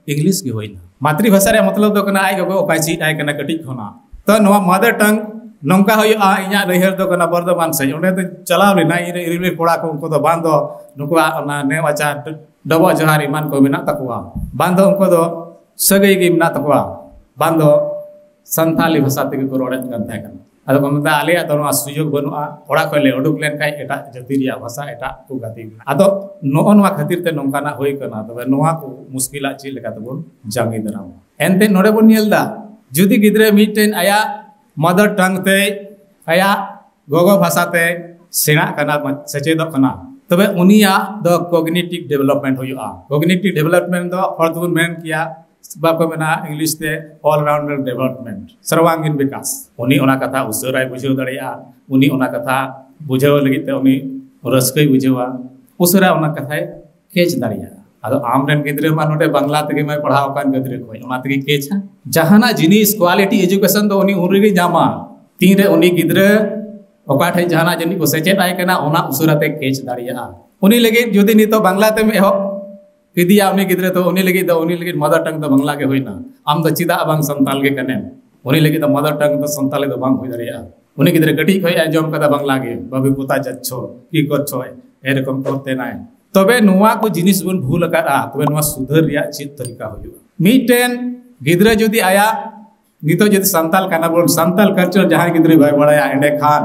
ᱤᱝᱞᱤᱥ ᱜᱮ ᱦᱩᱭᱱᱟ᱾ ᱢᱟᱛᱨᱤ ᱵᱷᱟᱥᱟ ᱨᱮᱭᱟᱜ ᱢᱚᱛᱞᱚᱵ ᱫᱚ ᱠᱟᱱᱟ ᱟᱡ ᱜᱚᱜᱚ ᱚᱠᱟᱭ ᱪᱮᱫ ᱟᱭ ᱠᱟᱱᱟ ᱠᱟᱹᱴᱤᱡ ᱠᱷᱚᱱᱟᱜ᱾ ᱛᱚ ᱱᱚᱣᱟ ᱢᱟᱫᱟᱨ ᱴᱟᱝ ᱱᱚᱝᱠᱟ ᱦᱩᱭᱩᱜᱼᱟ, ᱤᱧᱟᱹᱜ ᱱᱟᱹᱭᱦᱟᱹᱨ ᱫᱚ ᱠᱟᱱᱟ ᱵᱚᱨᱫᱷᱚᱢᱟᱱ ᱥᱮᱫ, ᱚᱸᱰᱮ ᱫᱚ ᱪᱟᱞᱟᱣ ᱞᱮᱱᱟ ᱤᱧ ᱨᱮᱱ ᱤᱨᱤᱞ ᱠᱚᱲᱟ ᱠᱚ, ᱩᱱᱠᱩ ᱫᱚ ᱵᱟᱝ ᱫᱚ ᱱᱩᱠᱩᱣᱟᱜ ᱚᱱᱟ ᱱᱮᱣᱟᱪᱟᱨ ᱰᱚᱵᱚᱜ ᱡᱚᱦᱟᱨ ᱮᱢᱟᱱ ᱠᱚ ᱢᱮᱱᱟᱜ ᱛᱟᱠᱚᱣᱟ, ᱵᱟᱝ ᱫᱚ ᱩᱱᱠᱩ ᱫᱚ ᱥᱟᱹᱜᱟᱹᱭ ᱜᱮ ᱢᱮᱱᱟᱜ ᱛᱟᱠᱚᱣᱟ, ᱵᱟᱝ ᱫᱚ ᱥᱟᱱᱛᱟᱞᱤ ᱵᱷᱟᱥᱟ ᱛᱮᱜᱮ ᱠᱚ ᱨᱚᱲᱮᱫ ᱠᱟᱱ ᱛᱟᱦᱮᱸ ᱠᱟᱱᱟ᱾ ᱟᱫᱚ ᱠᱚ ᱢᱮᱱᱫᱟ, "ᱟᱞᱮᱭᱟᱜ ᱫᱚ ᱱᱚᱣᱟ ᱥᱩᱡᱳᱜᱽ ᱵᱟᱹᱱᱩᱜᱼᱟ, ᱚᱲᱟᱜ ᱠᱷᱚᱱ ᱞᱮ ᱩᱰᱩᱠ ᱞᱮᱱᱠᱷᱟᱱ ᱮᱴᱟᱜ ᱡᱟᱹᱛᱤ ᱨᱮᱭᱟᱜ ᱵᱷᱟᱥᱟ ᱮᱴᱟᱜ ᱠᱚ ᱜᱟᱛᱮ ᱢᱮᱱᱟᱜᱼᱟ᱾" ᱟᱫᱚ ᱱᱚᱜᱼᱚ ᱱᱚᱣᱟ ᱠᱷᱟᱹᱛᱤᱨ ᱛᱮ ᱱᱚᱝᱠᱟᱱᱟᱜ ᱦᱩᱭ ᱠᱟᱱᱟ᱾ ᱛᱚᱵᱮ ᱱᱚᱣᱟ ᱠᱚ ᱢᱩᱥᱠᱤᱞᱟᱜ ᱪᱮᱫ ᱞᱮᱠᱟ ᱛᱮᱵᱚᱱ ᱡᱟᱸᱜᱮ ᱫᱟᱨᱟᱢᱟ? ᱮᱱᱛᱮ ᱱᱚᱰᱮ ᱵᱚᱱ ᱧᱮᱞ ᱮᱫᱟ, ᱡᱩᱫᱤ ᱜᱤᱫᱽᱨᱟᱹ ᱢᱤᱫᱴᱮᱱ ᱟᱭᱟᱜ ᱢᱟᱫᱟᱨ ᱴᱟᱝ ᱛᱮ, ᱟᱭᱟᱜ ᱜᱚᱜᱚ ᱵᱷᱟᱥᱟ ᱛᱮ ᱥᱮᱬᱟᱜ ᱠᱟᱱᱟ, ᱥᱮᱪᱮᱫᱚᱜ ᱠᱟᱱᱟ, ᱛᱚᱵᱮ ᱩᱱᱤᱭᱟᱜ ᱫᱚ ᱠᱚᱜᱱᱤᱴᱤᱵᱷ ᱰᱮᱵᱷᱞᱚᱯᱢᱮᱱᱴ ᱦᱩᱭᱩᱜᱼᱟ᱾ ᱠᱚᱜᱱᱤᱴᱤᱵᱷ ᱰᱮᱵᱷᱞᱚᱯᱢᱮᱱᱴ ᱫᱚ ᱦᱚᱲ ᱫᱚᱵᱚᱱ ᱢᱮᱱ ᱠᱮᱭᱟ, ᱵᱟᱠᱚ ᱢᱮᱱᱟ ᱤᱝᱞᱤᱥ ᱛᱮ all rounder development, ᱥᱚᱨᱵᱟᱝᱜᱤᱱ ᱵᱤᱠᱟᱥ᱾ ᱩᱱᱤ ᱚᱱᱟ ᱠᱟᱛᱷᱟ ᱩᱥᱟᱹᱨᱟᱭ ᱵᱩᱡᱷᱟᱹᱣ ᱫᱟᱲᱮᱭᱟᱜᱼᱟ, ᱩᱱᱤ ᱚᱱᱟ ᱠᱟᱛᱷᱟ ᱵᱩᱡᱷᱟᱹᱣ ᱞᱟᱹᱜᱤᱫ ᱛᱮ ᱩᱱᱤ ᱨᱟᱹᱥᱠᱟᱹᱭ ᱵᱩᱡᱷᱟᱹᱣᱟ, ᱩᱥᱟᱹᱨᱟ ᱚᱱᱟ ᱠᱟᱛᱷᱟᱭ ᱠᱮᱪ ᱫᱟᱲᱮᱭᱟᱜᱼᱟ᱾ ᱟᱫᱚ ᱟᱢ ᱨᱮᱱ ᱜᱤᱫᱽᱨᱟᱹ ᱢᱟ ᱱᱚᱰᱮ ᱵᱟᱝᱞᱟ ᱛᱮᱜᱮ ᱢᱟᱭ ᱯᱟᱲᱦᱟᱣ ᱟᱠᱟᱱ ᱜᱤᱫᱽᱨᱟᱹ ᱠᱷᱚᱱ, ᱚᱱᱟ ᱛᱮᱜᱮ ᱠᱮᱪᱟ᱾ ᱡᱟᱦᱟᱱᱟᱜ ᱡᱤᱱᱤᱥ ᱠᱳᱣᱟᱞᱤᱴᱤ ᱮᱡᱩᱠᱮᱥᱚᱱ ᱫᱚ ᱩᱱᱤ ᱩᱱ ᱨᱮᱜᱮ ᱧᱟᱢᱟ, ᱛᱤᱱᱨᱮ ᱩᱱᱤ ᱜᱤᱫᱽᱨᱟᱹ ᱚᱠᱟ ᱴᱷᱮᱱ ᱡᱟᱦᱟᱱᱟᱜ ᱡᱟᱹᱱᱤᱡ ᱠᱚ ᱥᱮᱪᱮᱫ ᱟᱭ ᱠᱟᱱᱟ, ᱚᱱᱟ ᱩᱥᱟᱹᱨᱟ ᱛᱮ ᱠᱮᱪ ᱫᱟᱲᱮᱭᱟᱜᱼᱟ᱾ ᱩᱱᱤ ᱞᱟᱹᱜᱤᱫ ᱡᱩᱫᱤ ᱱᱤᱛᱚᱜ ᱵᱟᱝᱞᱟ ᱛᱮᱢ ᱮᱦᱚᱵ ᱤᱫᱤᱭᱟ ᱩᱱᱤ ᱜᱤᱫᱽᱨᱟᱹ, ᱛᱚ ᱩᱱᱤ ᱞᱟᱹᱜᱤᱫ ᱫᱚ, ᱩᱱᱤ ᱞᱟᱹᱜᱤᱫ ᱢᱟᱫᱟᱨ ᱴᱟᱝ ᱫᱚ ᱵᱟᱝᱞᱟ ᱜᱮ ᱦᱩᱭᱱᱟ᱾ ᱟᱢ ᱫᱚ ᱪᱮᱫᱟᱜ ᱵᱟᱝ ᱥᱟᱱᱛᱟᱞ ᱜᱮ ᱠᱟᱱᱮᱢ? ᱩᱱᱤ ᱞᱟᱹᱜᱤᱫ ᱫᱚ ᱢᱟᱫᱟᱨ ᱴᱟᱝ ᱫᱚ ᱥᱟᱱᱛᱟᱞᱤ ᱫᱚ ᱵᱟᱝ ᱦᱩᱭ ᱫᱟᱲᱮᱭᱟᱜᱼᱟ᱾ ᱩᱱᱤ ᱜᱤᱫᱽᱨᱟᱹ ᱠᱟᱹᱴᱤᱡ ᱠᱷᱚᱱ ᱮ ᱟᱸᱡᱚᱢ ᱠᱟᱫᱟ ᱵᱟᱝᱞᱟ ᱜᱮ, "ᱵᱟᱹᱵᱩ ᱠᱚᱛᱟ ᱡᱟᱪᱪᱷᱚ, ᱠᱤ ᱠᱚᱨᱪᱷᱚᱭ", ᱮᱨᱚᱠᱚᱢ ᱠᱚ ᱛᱮᱱᱟᱭ᱾ ᱛᱚᱵᱮ ᱱᱚᱣᱟ ᱠᱚ ᱡᱤᱱᱤᱥ ᱵᱚᱱ ᱵᱷᱩᱞ ᱟᱠᱟᱫᱼᱟ, ᱛᱚᱵᱮ ᱱᱚᱣᱟ ᱥᱩᱫᱷᱟᱹᱨ ᱨᱮᱭᱟᱜ ᱪᱮᱫ ᱛᱟᱹᱨᱤᱠᱟ ᱦᱩᱭᱩᱜᱼᱟ? ᱢᱤᱫᱴᱮᱱ ᱜᱤᱫᱽᱨᱟᱹ ᱡᱩᱫᱤ ᱟᱭᱟᱜ, ᱱᱤᱛᱚᱜ ᱡᱩᱫᱤ ᱥᱟᱱᱛᱟᱞ ᱠᱟᱱᱟ ᱵᱚᱱ, ᱥᱟᱱᱛᱟᱞ ᱠᱟᱞᱪᱟᱨ ᱡᱟᱦᱟᱸᱭ ᱜᱤᱫᱽᱨᱟᱹ ᱵᱟᱭ ᱵᱟᱲᱟᱭᱟ, ᱮᱸᱰᱮᱠᱷᱟᱱ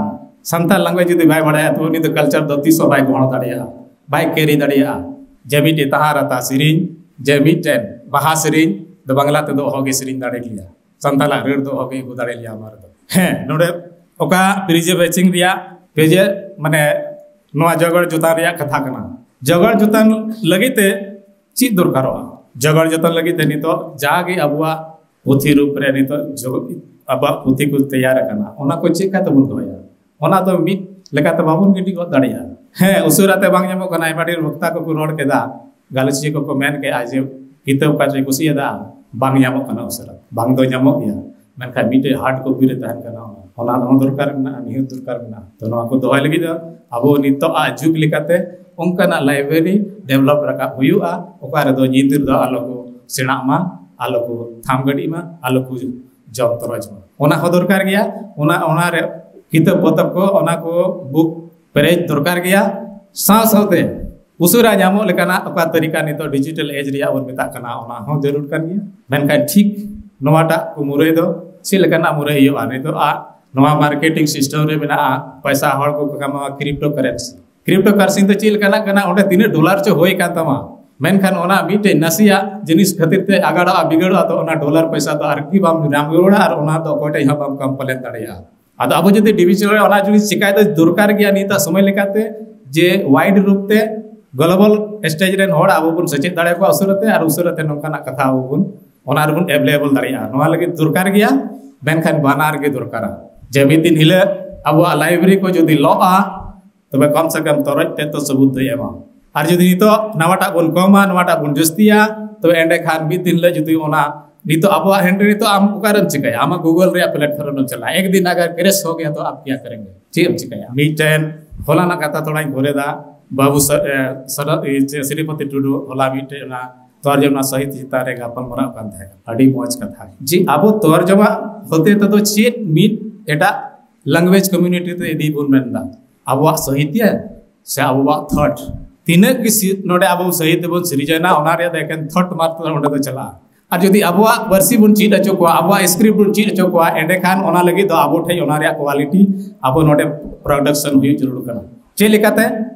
ᱥᱟᱱᱛᱟᱲ language ᱡᱩᱫᱤ ᱵᱟᱭ ᱵᱟᱲᱟᱭᱟ, ᱛᱚ ᱩᱱᱤ ᱫᱚ culture ᱫᱚ ᱛᱤᱥ ᱦᱚᱸ ᱵᱟᱭ ᱜᱚᱦᱚᱲ ᱫᱟᱲᱮᱭᱟᱜᱼᱟ, ᱵᱟᱭ carry ᱫᱟᱲᱮᱭᱟᱜᱼᱟ᱾ ᱡᱮ ᱢᱤᱫᱴᱮᱡ ᱛᱟᱦᱟᱨᱟᱛᱟ ᱥᱮᱨᱮᱧ, ᱡᱮ ᱢᱤᱫᱴᱮᱱ ᱵᱟᱦᱟ ᱥᱮᱨᱮᱧ ᱫᱚ ᱵᱟᱝᱞᱟ ᱛᱮᱫᱚ ᱚᱦᱚᱜᱮ ᱥᱮᱨᱮᱧ ᱫᱟᱲᱮ ᱠᱮᱭᱟ, ᱥᱟᱱᱛᱟᱲᱟᱜ ᱨᱟᱹᱲ ᱫᱚ ᱚᱦᱚᱜᱮ ᱟᱹᱜᱩ ᱫᱟᱲᱮ ᱞᱮᱭᱟ ᱚᱱᱟ ᱨᱮᱫᱚ᱾ ᱦᱮᱸ, ᱱᱚᱰᱮ ᱚᱠᱟ ᱯᱨᱤᱡᱟᱨᱵᱷᱮᱥᱚᱱ ᱨᱮᱭᱟᱜ ᱯᱮᱡᱮ, ᱢᱟᱱᱮ ᱱᱚᱣᱟ ᱡᱚᱜᱟᱲ ᱡᱚᱛᱚᱱ ᱨᱮᱭᱟᱜ ᱠᱟᱛᱷᱟ ᱠᱟᱱᱟ᱾ ᱡᱚᱜᱟᱲ ᱡᱚᱛᱚᱱ ᱞᱟᱹᱜᱤᱫ ᱛᱮ ᱪᱮᱫ ᱫᱚᱨᱠᱟᱨᱚᱜᱼᱟ? ᱡᱚᱜᱟᱲ ᱡᱚᱛᱚᱱ ᱞᱟᱹᱜᱤᱫ ᱛᱮ ᱱᱤᱛᱚᱜ ᱡᱟᱜᱮ ᱟᱵᱚᱣᱟᱜ ᱯᱩᱛᱷᱤ ᱨᱩᱯ ᱨᱮ ᱱᱤᱛᱚᱜ ᱡᱚ-, ᱟᱵᱚᱣᱟᱜ ᱯᱩᱛᱷᱤ ᱠᱚ ᱛᱮᱭᱟᱨ ᱟᱠᱟᱱᱟ, ᱚᱱᱟ ᱠᱚ ᱪᱮᱫ ᱞᱮᱠᱟ ᱛᱮᱵᱚᱱ ᱫᱚᱦᱚᱭᱟ? ᱚᱱᱟ ᱫᱚ ᱢᱤᱫ ᱞᱮᱠᱟᱛᱮ ᱵᱟᱵᱚᱱ ᱜᱤᱰᱤ ᱜᱚᱫ ᱫᱟᱲᱮᱭᱟᱜᱼᱟ᱾ ᱦᱮᱸ, ᱩᱥᱟᱹᱨᱟ ᱛᱮ ᱵᱟᱝ ᱧᱟᱢᱚᱜ ᱠᱟᱱᱟ᱾ ᱟᱭᱢᱟ ᱰᱷᱮᱨ ᱵᱚᱠᱛᱟ ᱠᱚᱠᱚ ᱨᱚᱲ ᱠᱮᱫᱟ, ᱜᱟᱞᱚᱪᱤᱭᱟᱹ ᱠᱚᱠᱚ ᱢᱮᱱ ᱠᱮᱫᱼᱟ ᱡᱮ ᱠᱤᱛᱟᱹᱵ ᱚᱠᱟ ᱪᱚᱭ ᱠᱩᱥᱤᱭᱟᱫᱟ, ᱵᱟᱝ ᱧᱟᱢᱚᱜ ᱠᱟᱱᱟ ᱩᱥᱟᱹᱨᱟ᱾ ᱵᱟᱝ ᱫᱚ ᱧᱟᱢᱚᱜ ᱜᱮᱭᱟ, ᱢᱮᱱᱠᱷᱟᱱ ᱢᱤᱫᱴᱮᱡ hard copy ᱨᱮ ᱛᱟᱦᱮᱱ ᱠᱟᱱᱟ, ᱚᱱᱟ ᱦᱚᱸ ᱫᱚᱨᱠᱟᱨ ᱢᱮᱱᱟᱜᱼᱟ, ᱱᱤᱦᱟᱹᱛ ᱫᱚᱨᱠᱟᱨ ᱢᱮᱱᱟᱜᱼᱟ᱾ ᱛᱚ ᱱᱚᱣᱟ ᱠᱚ ᱫᱚᱦᱚᱭ ᱞᱟᱹᱜᱤᱫ ᱫᱚ ᱟᱵᱚ ᱱᱤᱛᱚᱜ ᱟᱜ ᱡᱩᱜᱽ ᱞᱮᱠᱟᱛᱮ ᱚᱱᱠᱟᱱᱟᱜ library develop ᱨᱟᱠᱟᱵ ᱦᱩᱭᱩᱜᱼᱟ, ᱚᱠᱟ ᱨᱮᱫᱚ ᱧᱤᱫᱤᱨ ᱫᱚ ᱟᱞᱚ ᱠᱚ ᱥᱮᱬᱟᱜ ᱢᱟ, ᱟᱞᱚ ᱠᱚ ᱛᱷᱟᱢ ᱜᱟᱹᱰᱤᱜ ᱢᱟ, ᱟᱞᱚ ᱠᱚ ᱡᱚᱢ ᱛᱚᱨᱚᱡ ᱢᱟ᱾ ᱚᱱᱟ ᱦᱚᱸ ᱫᱚᱨᱠᱟᱨ ᱜᱮᱭᱟ᱾ ᱚᱱᱟ, ᱚᱱᱟ ᱨᱮ ᱠᱤᱛᱟᱹᱵ ᱯᱚᱛᱚᱵ ᱠᱚ, ᱚᱱᱟ ᱠᱚ book ᱯᱮᱨᱮᱡ ᱫᱚᱨᱠᱟᱨ ᱜᱮᱭᱟ᱾ ᱥᱟᱶ ᱥᱟᱶᱛᱮ ᱩᱥᱟᱹᱨᱟ ᱧᱟᱢᱚᱜ ᱞᱮᱠᱟᱱᱟᱜ ᱚᱠᱟ ᱛᱟᱹᱨᱤᱠᱟ ᱱᱤᱛᱚᱜ digital age ᱨᱮᱭᱟᱜ ᱵᱚᱱ ᱢᱮᱛᱟᱜ ᱠᱟᱱᱟ, ᱚᱱᱟ ᱦᱚᱸ ᱡᱟᱹᱨᱩᱲ ᱠᱟᱱ ᱜᱮᱭᱟ᱾ ᱢᱮᱱᱠᱷᱟᱱ ᱴᱷᱤᱠ ᱱᱚᱣᱟᱴᱟᱜ ᱠᱚ ᱢᱩᱨᱟᱹᱭ ᱫᱚ ᱪᱮᱫ ᱞᱮᱠᱟᱱᱟᱜ ᱢᱩᱨᱟᱹᱭ ᱦᱩᱭᱩᱜᱼᱟ? ᱱᱤᱛᱚᱜ ᱟᱜ ᱱᱚᱣᱟ marketing system ᱨᱮ ᱢᱮᱱᱟᱜᱼᱟ, ᱯᱚᱭᱥᱟ ᱦᱚᱲ ᱠᱚ ᱠᱟᱢᱟᱣᱟ, cryptocurrency᱾ Cryptocurrency ᱫᱚ ᱪᱮᱫ ᱞᱮᱠᱟᱱᱟᱜ ᱠᱟᱱᱟ? ᱚᱸᱰᱮ ᱛᱤᱱᱟᱹᱜ dollar ᱪᱚ ᱦᱩᱭ ᱠᱟᱱ ᱛᱟᱢᱟ, ᱢᱮᱱᱠᱷᱟᱱ ᱚᱱᱟ ᱢᱤᱫᱴᱮᱡ ᱱᱟᱥᱮᱭᱟᱜ ᱡᱤᱱᱤᱥ ᱠᱷᱟᱹᱛᱤᱨ ᱛᱮ ᱟᱜᱟᱲᱚᱜᱼᱟ, ᱵᱤᱜᱟᱲᱚᱜᱼᱟ, ᱛᱚ ᱚᱱᱟ dollar ᱯᱚᱭᱥᱟ ᱫᱚ ᱟᱨᱠᱤ ᱵᱟᱢ ᱧᱟᱢ ᱨᱩᱣᱟᱹᱲᱟ ᱟᱨ ᱚᱱᱟ ᱫᱚ ᱚᱠᱚᱭ ᱴᱷᱮᱡ ᱦᱚᱸ ᱵᱟᱢ complain ᱫᱟᱲᱮᱭᱟᱜᱼᱟ᱾ ᱟᱫᱚ ᱟᱵᱚ ᱡᱩᱫᱤ digital ᱨᱮ ᱚᱱᱟ ᱡᱤᱱᱤᱥ ᱪᱤᱠᱟᱭ ᱫᱚ ᱫᱚᱨᱠᱟᱨ ᱜᱮᱭᱟ ᱱᱤᱛᱟᱜ ᱥᱚᱢᱚᱭ ᱞᱮᱠᱟᱛᱮ, ᱡᱮ wide ᱨᱩᱯ ᱛᱮ global stage ᱨᱮᱱ ᱦᱚᱲ ᱟᱵᱚ ᱵᱚᱱ ᱥᱮᱪᱮᱫ ᱫᱟᱲᱮᱭᱟᱠᱚᱣᱟ ᱩᱥᱟᱹᱨᱟ ᱛᱮ, ᱟᱨ ᱩᱥᱟᱹᱨᱟ ᱛᱮ ᱱᱚᱝᱠᱟᱱᱟᱜ ᱠᱟᱛᱷᱟ ᱟᱵᱚ ᱵᱚᱱ ᱚᱱᱟ ᱨᱮᱵᱚᱱ available ᱫᱟᱲᱮᱭᱟᱜᱼᱟ᱾ ᱱᱚᱣᱟ ᱞᱟᱹᱜᱤᱫ ᱫᱚᱨᱠᱟᱨ ᱜᱮᱭᱟ, ᱢᱮᱱᱠᱷᱟᱱ ᱵᱟᱱᱟᱨ ᱜᱮ ᱫᱚᱨᱠᱟᱨᱟ᱾ ᱡᱮ ᱢᱤᱫ ᱫᱤᱱ ᱦᱤᱞᱳᱜ ᱟᱵᱚᱣᱟᱜ library ᱠᱚ ᱡᱩᱫᱤ ᱞᱚᱜᱼᱟ, ᱛᱚᱵᱮ ᱠᱚᱢ ᱥᱮ ᱠᱚᱢ ᱛᱚᱨᱚᱡ ᱛᱮ ᱛᱚ ᱥᱟᱹᱵᱩᱛ ᱫᱚᱭ ᱮᱢᱟ᱾ ᱟᱨ ᱡᱩᱫᱤ ᱱᱤᱛᱚᱜ ᱱᱟᱣᱟᱴᱟᱜ ᱵᱚᱱ ᱠᱚᱢᱟ, ᱱᱚᱣᱟᱴᱟᱜ ᱵᱚᱱ ᱡᱟᱹᱥᱛᱤᱭᱟ, ᱛᱚᱵᱮ ᱮᱸᱰᱮᱠᱷᱟᱱ ᱢᱤᱫ ᱫᱤᱱ ᱦᱤᱞᱳᱜ ᱡᱩᱫᱤ ᱚᱱᱟ ᱱᱤᱛᱚᱜ ᱟᱵᱚᱣᱟᱜ hand ᱨᱮ ᱱᱤᱛᱚᱜ ᱟᱢ ᱚᱠᱟᱨᱮᱢ ᱪᱤᱠᱟᱹᱭᱟ? ᱟᱢᱟᱜ Google ᱨᱮᱭᱟᱜ platform ᱨᱮᱢ ᱪᱟᱞᱟᱜᱼᱟ, ᱮᱠ ᱫᱤᱱ ᱟᱜᱟᱨ crash ᱦᱳ ᱜᱟᱭᱟ ᱛᱚ ᱟᱯ ᱠᱭᱟ ᱠᱟᱨᱮᱸᱜᱮ? ᱪᱮᱫ ᱮᱢ ᱪᱤᱠᱟᱹᱭᱟ? ᱢᱤᱫᱴᱮᱱ ᱦᱚᱞᱟᱱᱟᱜ ᱠᱟᱛᱷᱟ ᱛᱷᱚᱲᱟᱧ ᱜᱷᱩᱨᱮᱫᱟ, ᱵᱟᱹᱵᱩ ᱥᱟ-, ᱮ, ᱥᱟᱨᱟ-, ᱮ, ᱪᱮ, ᱥᱨᱤᱯᱚᱛᱤ ᱴᱩᱰᱩ ᱦᱚᱞᱟ ᱢᱤᱫᱴᱮᱡ ᱚᱱᱟ ᱛᱚᱨᱡᱚᱢᱟ ᱥᱟᱹᱦᱤᱛ ᱪᱮᱛᱟᱱ ᱨᱮ ᱜᱟᱯᱟᱞ ᱢᱟᱨᱟᱣ ᱠᱟᱱ ᱛᱟᱦᱮᱸ ᱠᱟᱱᱟ᱾ ᱟᱹᱰᱤ ᱢᱚᱡᱽ ᱠᱟᱛᱷᱟ᱾ ᱡᱮ ᱟᱵᱚ ᱛᱚᱨᱡᱚᱢᱟ ᱦᱚᱛᱮ ᱛᱮᱫᱚ ᱪᱮᱫ ᱢᱤᱫ ᱮᱴᱟᱜ language community ᱛᱮ ᱤᱫᱤ ᱵᱚᱱ ᱢᱮᱱᱫᱟ? ᱟᱵᱚᱣᱟᱜ ᱥᱟᱹᱦᱤᱛᱭᱟᱹ ᱥᱮ ᱟᱵᱚᱣᱟᱜ thought? ᱛᱤᱱᱟᱹᱜ ᱜᱮ ᱥᱤ-, ᱱᱚᱰᱮ ᱟᱵᱚ ᱥᱟᱹᱦᱤᱛ ᱵᱚᱱ ᱥᱤᱨᱡᱚᱱᱟ, ᱚᱱᱟ ᱨᱮᱭᱟᱜ ᱫᱚ ᱮᱠᱮᱱ thought ᱢᱟᱛᱨᱚ ᱚᱸᱰᱮ ᱫᱚ ᱪᱟᱞᱟᱜᱼᱟ᱾ ᱟᱨ ᱡᱩᱫᱤ ᱟᱵᱚᱣᱟᱜ ᱯᱟᱹᱨᱥᱤ ᱵᱚᱱ ᱪᱮᱫ ᱦᱚᱪᱚ ᱠᱚᱣᱟ, ᱟᱵᱚᱣᱟᱜ ᱥᱠᱨᱤᱯᱴ ᱵᱚᱱ ᱪᱮᱫ ᱦᱚᱪᱚ ᱠᱚᱣᱟ, ᱮᱸᱰᱮᱠᱷᱟᱱ ᱚᱱᱟ ᱞᱟᱹᱜᱤᱫ ᱫᱚ ᱟᱵᱚ ᱴᱷᱮᱱ ᱚᱱᱟ ᱨᱮᱭᱟᱜ ᱠᱳᱣᱟᱞᱤᱴᱤ ᱟᱵᱚ ᱱᱚᱰᱮ ᱯᱨᱚᱰᱟᱠᱥᱚᱱ ᱦᱩᱭᱩᱜ ᱡᱟᱹᱨᱩᱲ ᱠᱟᱱᱟ᱾ ᱪᱮᱫ ᱞᱮᱠᱟᱛᱮ?